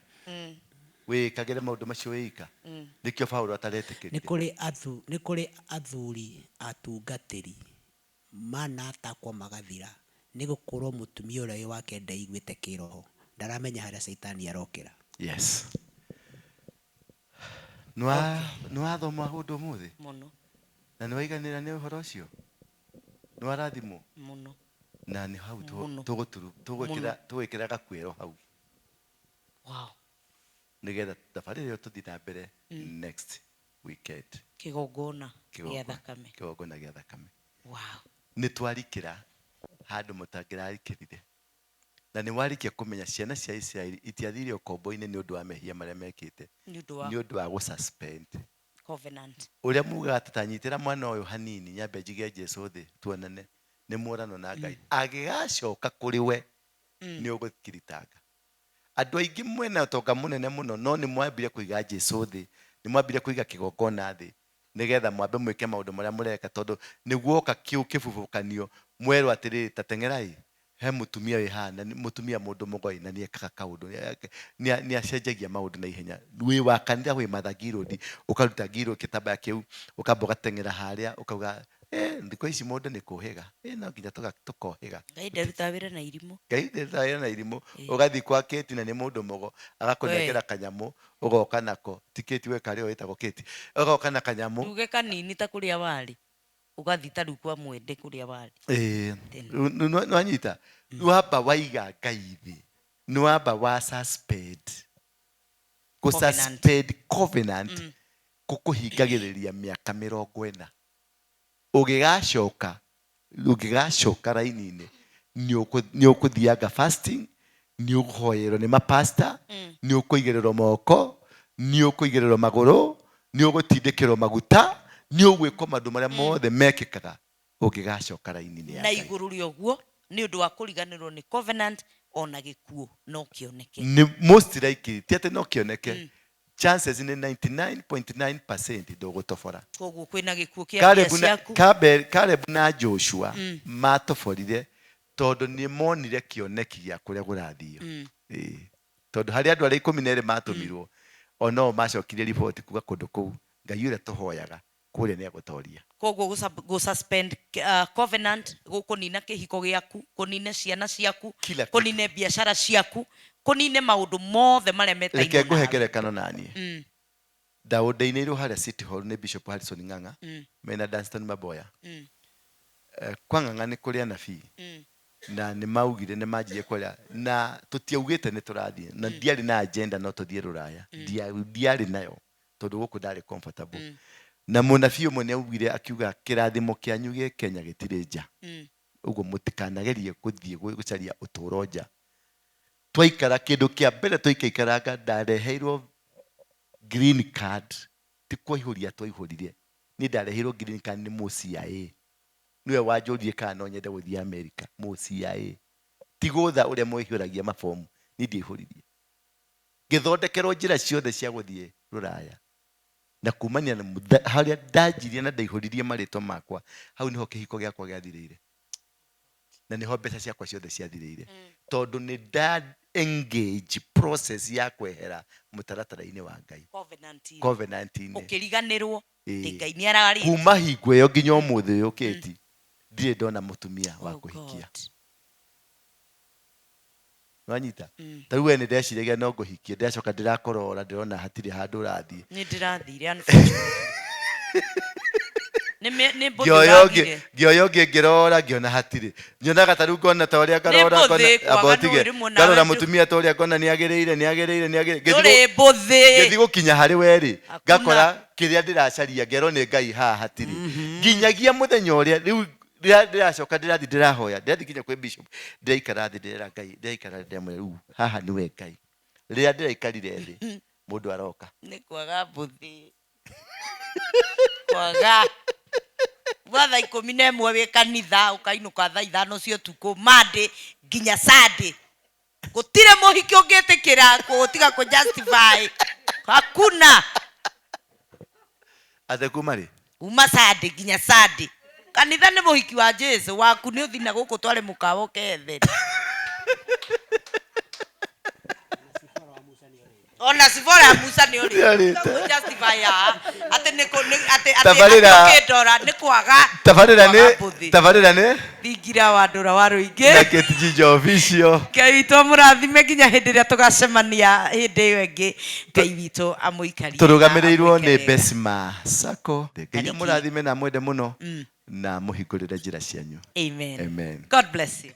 S1: wĩkagĩre maũndũ macio wĩ ika? Nĩkĩo Paũlũ
S3: Nĩ
S1: ataretĩkĩrire.
S3: Kũrĩ athuri atungatĩri manatakwo magathira nĩ gũkorwo mũtumia ũrĩa wĩ wake ndaiguĩte kĩroho, ndaramenya harĩa caitani arokĩra.
S1: Yes, nĩ wathoma ũndũ ũmũthĩ.
S2: Mũno.
S1: Na nĩ waiganĩra nĩ ũhoro ũcio, nĩ warathimwo.
S2: Mũno.
S1: Na nĩ hau
S2: Mũno.
S1: tũgwĩkĩra gakuĩro hau nĩgetha thabarĩ ĩyo tũthiĩ na mbere next weekend.
S2: Kĩgongona gĩa thakame.
S1: Kĩgongona gĩa thakame. Nĩ twarikĩra handũ mũtangĩrarikĩrire, na nĩ warikia kũmenya ciana cia Isiraeli itiathire ũkombo-inĩ nĩ ũndũ wa mehia marĩa mekĩte,
S2: Nĩ ũndũ wa
S1: nĩ ũndũ wa gũsuspend
S2: covenant.
S1: Ũrĩa mugaga tũtanyitĩra mwana ũyũ hanini, nyambe njige Jesu thĩ tuonane nĩ mworano na Ngai, agĩgacoka kũrĩ we nĩ ũgũkiritanga. Andũ aingĩ mwena ũtonga mũnene mũno, no nĩ mwambire kũiga Jesu thĩ, nĩ mwambire kũiga kĩgongona thĩ nĩgetha mwambe mwĩke maũndũ marĩa mũreka, tondũ nĩguoka kĩu kĩbubũkanio mwerwo atĩrĩrĩ, ta teng'erai he mũtumia wĩ haha, na nĩ mũtumia mũndũ mũgoi na nĩekaga kaũndũ, nĩ acenjagia maũndũ na ihenya. Wĩ wa kanitha, wĩ Martha Ngirũndi, ũkaruta ngirũ kĩtambaya kĩu, ũkamba ũgateng'era harĩa, ũkauga, "Eh, thikũ ici mũndũ nĩ kũhĩga, eh, no nginya tũkohĩga."
S2: Ngai ndaruta wĩra na irimũ.
S1: Ngai ndĩraira na irimũ. Ũgathiĩ kwa Kĩti na nĩ mũndũ mũgo, agakũnengera kanyamũ, ũgoka nako. Ti Kĩti we, karĩ wĩtagwo Kĩti, ũgoka na kanyamũ.
S2: Tuge kanini ta kũrĩa warĩ, ũgathiĩ ta rĩu kwa mwende kũrĩa warĩ.
S1: Ĩĩ.
S2: Tene.
S1: Nĩwanyita, wamba waiga Ngai thĩ, nĩ wamba wa suspend, gũ
S2: Covenant.
S1: Suspend covenant gũkũhingagĩrĩria mĩaka 40. Ũngĩgacoka raini-inĩ, nĩ ũkũthianga fasting, nĩ ũkũhoyerwo nĩ mapasta, nĩ ũkũigĩrĩrwo moko, nĩ ũkũigĩrĩrwo magũrũ, nĩ ũgũtindĩkĩrwo maguta, nĩ ũgwĩkwo maũndũ marĩa mothe mekĩkaga ũngĩgacoka raini-inĩ ya
S2: Na
S1: Ngai.
S2: Igũrũ rĩa ũguo, nĩ ũndũ wa kũriganĩrwo nĩ covenant, ona gĩkuũ no kĩoneke.
S1: Nĩ most likely, ti atĩ no kĩoneke, chances nĩ 99.9% ndũgũtobora.
S2: Koguo kwĩna gĩkuũ kĩa mbia
S1: Caleb na,
S2: ciaku.
S1: Caleb na Joshua matoborire tondũ nĩ monire kĩoneki gĩa kũrĩa kũrathio. Ĩĩ. Tondũ harĩ andũ arĩa 12 matũmirwo, onao macokirie riboti kuga kũndũ kũu Ngai ũrĩa tũhoyaga kũrĩa nĩ agũtoria.
S2: Koguo gũ-suspend covenant gũkũnina kĩhiko gĩaku, kũnine ciana ciaku,
S1: Kila kitu.
S2: Kũnine biacara ciaku, kũnine maũndũ mothe marĩa
S1: Reke
S2: metainwo
S1: ngũhe
S2: nawe.
S1: ngerekano naniĩ. Ndaũndĩinĩirwo harĩa City Hall nĩ Bishop Harrison Ng'ang'a mena Dunstan Maboya. Eh, kwa Ng'ang'a nĩ kũrĩ anabii, na nĩ maugire nĩ manjirie kwaria, na tũtiaugĩte nĩ tũrathiĩ, na ndiarĩ na agenda no tũthiĩ rũraya. Ndiarĩ nayo tondũ gũkũ ndarĩ comfortable. Na mũnabii ũmwe nĩ augire, akiuga, "Kĩrathimo kĩanyu gĩ Kenya, gĩtirĩ nja." Ũguo mũtikanagerie gũthiĩ gũcaria ũtũũro nja. Twaikara, kĩndũ kĩa mbere twaikaikaranga, ndareheirwo green card. Ti kũihũria twaihũrire, niĩ ndareheirwo green card nĩ mũ CIA, nĩwe wanjũririe kana no nyende gũthiĩ America. Mũ CIA, ti gũtha ũrĩa mwaihũragia mabomu, niĩ ndiaihũririe. Ngĩthondekerwo njĩra ciothe cia gũthiĩ rũraya, na kumania na harĩa ndanjirie na ndaihũririe marĩtwa makwa, hau nĩho kĩhiko gĩakwa gĩathirĩire na nĩho mbeca ciakwa ciothe ciathirĩire, tondũ nĩ nda engage process ya kwehera mũtaratara-inĩ wa Ngai.
S2: Covenant-inĩ.
S1: Covenant-inĩ.
S2: Ũkĩriganĩrwo
S1: Ĩĩ.
S2: atĩ Ngai nĩ ararĩtie.
S1: Kuma hingo ĩyo nginya ũmũthĩ ũyũ, Kĩti, ndirĩ ndona mũtumia wa
S2: Oh
S1: kũhikia.
S2: God.
S1: Nwanyita, ta rĩu we nĩ ndeciragia no ngũhikie, ndĩracoka ndĩrakorora, ndĩrona hatirĩ handũ ũrathiĩ.
S2: Nĩ ndĩrathire, unfortunately. Nĩ Nĩ mbũthĩ
S1: Ngĩoya ũngĩ,
S2: wagire.
S1: ngĩoya ũngĩ ngĩrora ngĩona hatirĩ. Nyonaga ta rĩu ngona ta ũrĩa ngarora
S2: Nĩ
S1: ngona
S2: mbũthĩ, kwaga
S1: amba ũtige.
S2: nũĩ rĩmwe nawe
S1: Ngarora
S2: ndũ-
S1: mũtumia ta ũrĩa ngona nĩ agĩrĩire nĩ agĩrĩire nĩ agĩrĩire. Ngĩthiĩ
S2: Ndũrĩ mbũthĩ.
S1: ngĩthiĩ gũkinya harĩ we rĩ,
S2: Hakuna.
S1: ngakora kĩrĩa ndĩracaria ngerwo nĩ Ngai haha hatirĩ. Nginyagia mũthenya ũrĩa rĩu ndĩracoka ndĩrathiĩ ndĩrahoya, ndĩrathiĩ nginya kwĩ bishop, ndĩraikara thĩ ndĩrera Ngai, ndĩraikara ndĩramwĩra rĩu haha nĩwe Ngai. Rĩrĩa ndĩraikarire thĩ, mũndũ aroka.
S2: Nĩ kwaga mbũthĩ. Kwaga. Uma thaa 11 wĩ kanitha ũkainũka thaa 5 cia ũtukũ Monday nginya Sunday. Gũtirĩ mũhiki ũngĩtĩkĩra gũtiga kũ justify. Hakuna.
S1: Ate kuma rĩ?
S2: Uma Sunday nginya Sunday. Kanitha nĩ mũhiki wa Jesu waku nĩ ũthiĩ na gũkũ tware mũkawa ũkethere. Ona Sibora ya Musa nĩ
S1: Nĩorĩte.
S2: ũrĩte. Justify haha. Atĩ nĩ kũ- nĩ- atĩ atĩ
S1: Tabarĩra-
S2: atĩ ũkĩndora nĩ kwaga.
S1: Tabarĩra
S2: kwaga
S1: nĩ
S2: mbũthĩ.
S1: tabarĩra nĩ
S5: Thingira wa ndũra wa rũingĩ.
S1: na Kate Jinja official.
S5: Ngai witũ amũrathime nginya hĩndĩ ĩrĩa tũgacemania hĩndĩ ĩyo ĩngĩ. Ngai witũ amũikarie.
S1: Tũrũgamĩrĩirwo nĩ
S5: amwĩke wega.
S1: Besma Sacco. Ngai
S2: Tarĩki.
S1: amũrathime na amwende mũno na amũhingũrĩre njĩra cianyu.
S2: Amen.
S1: Amen.
S2: God bless you.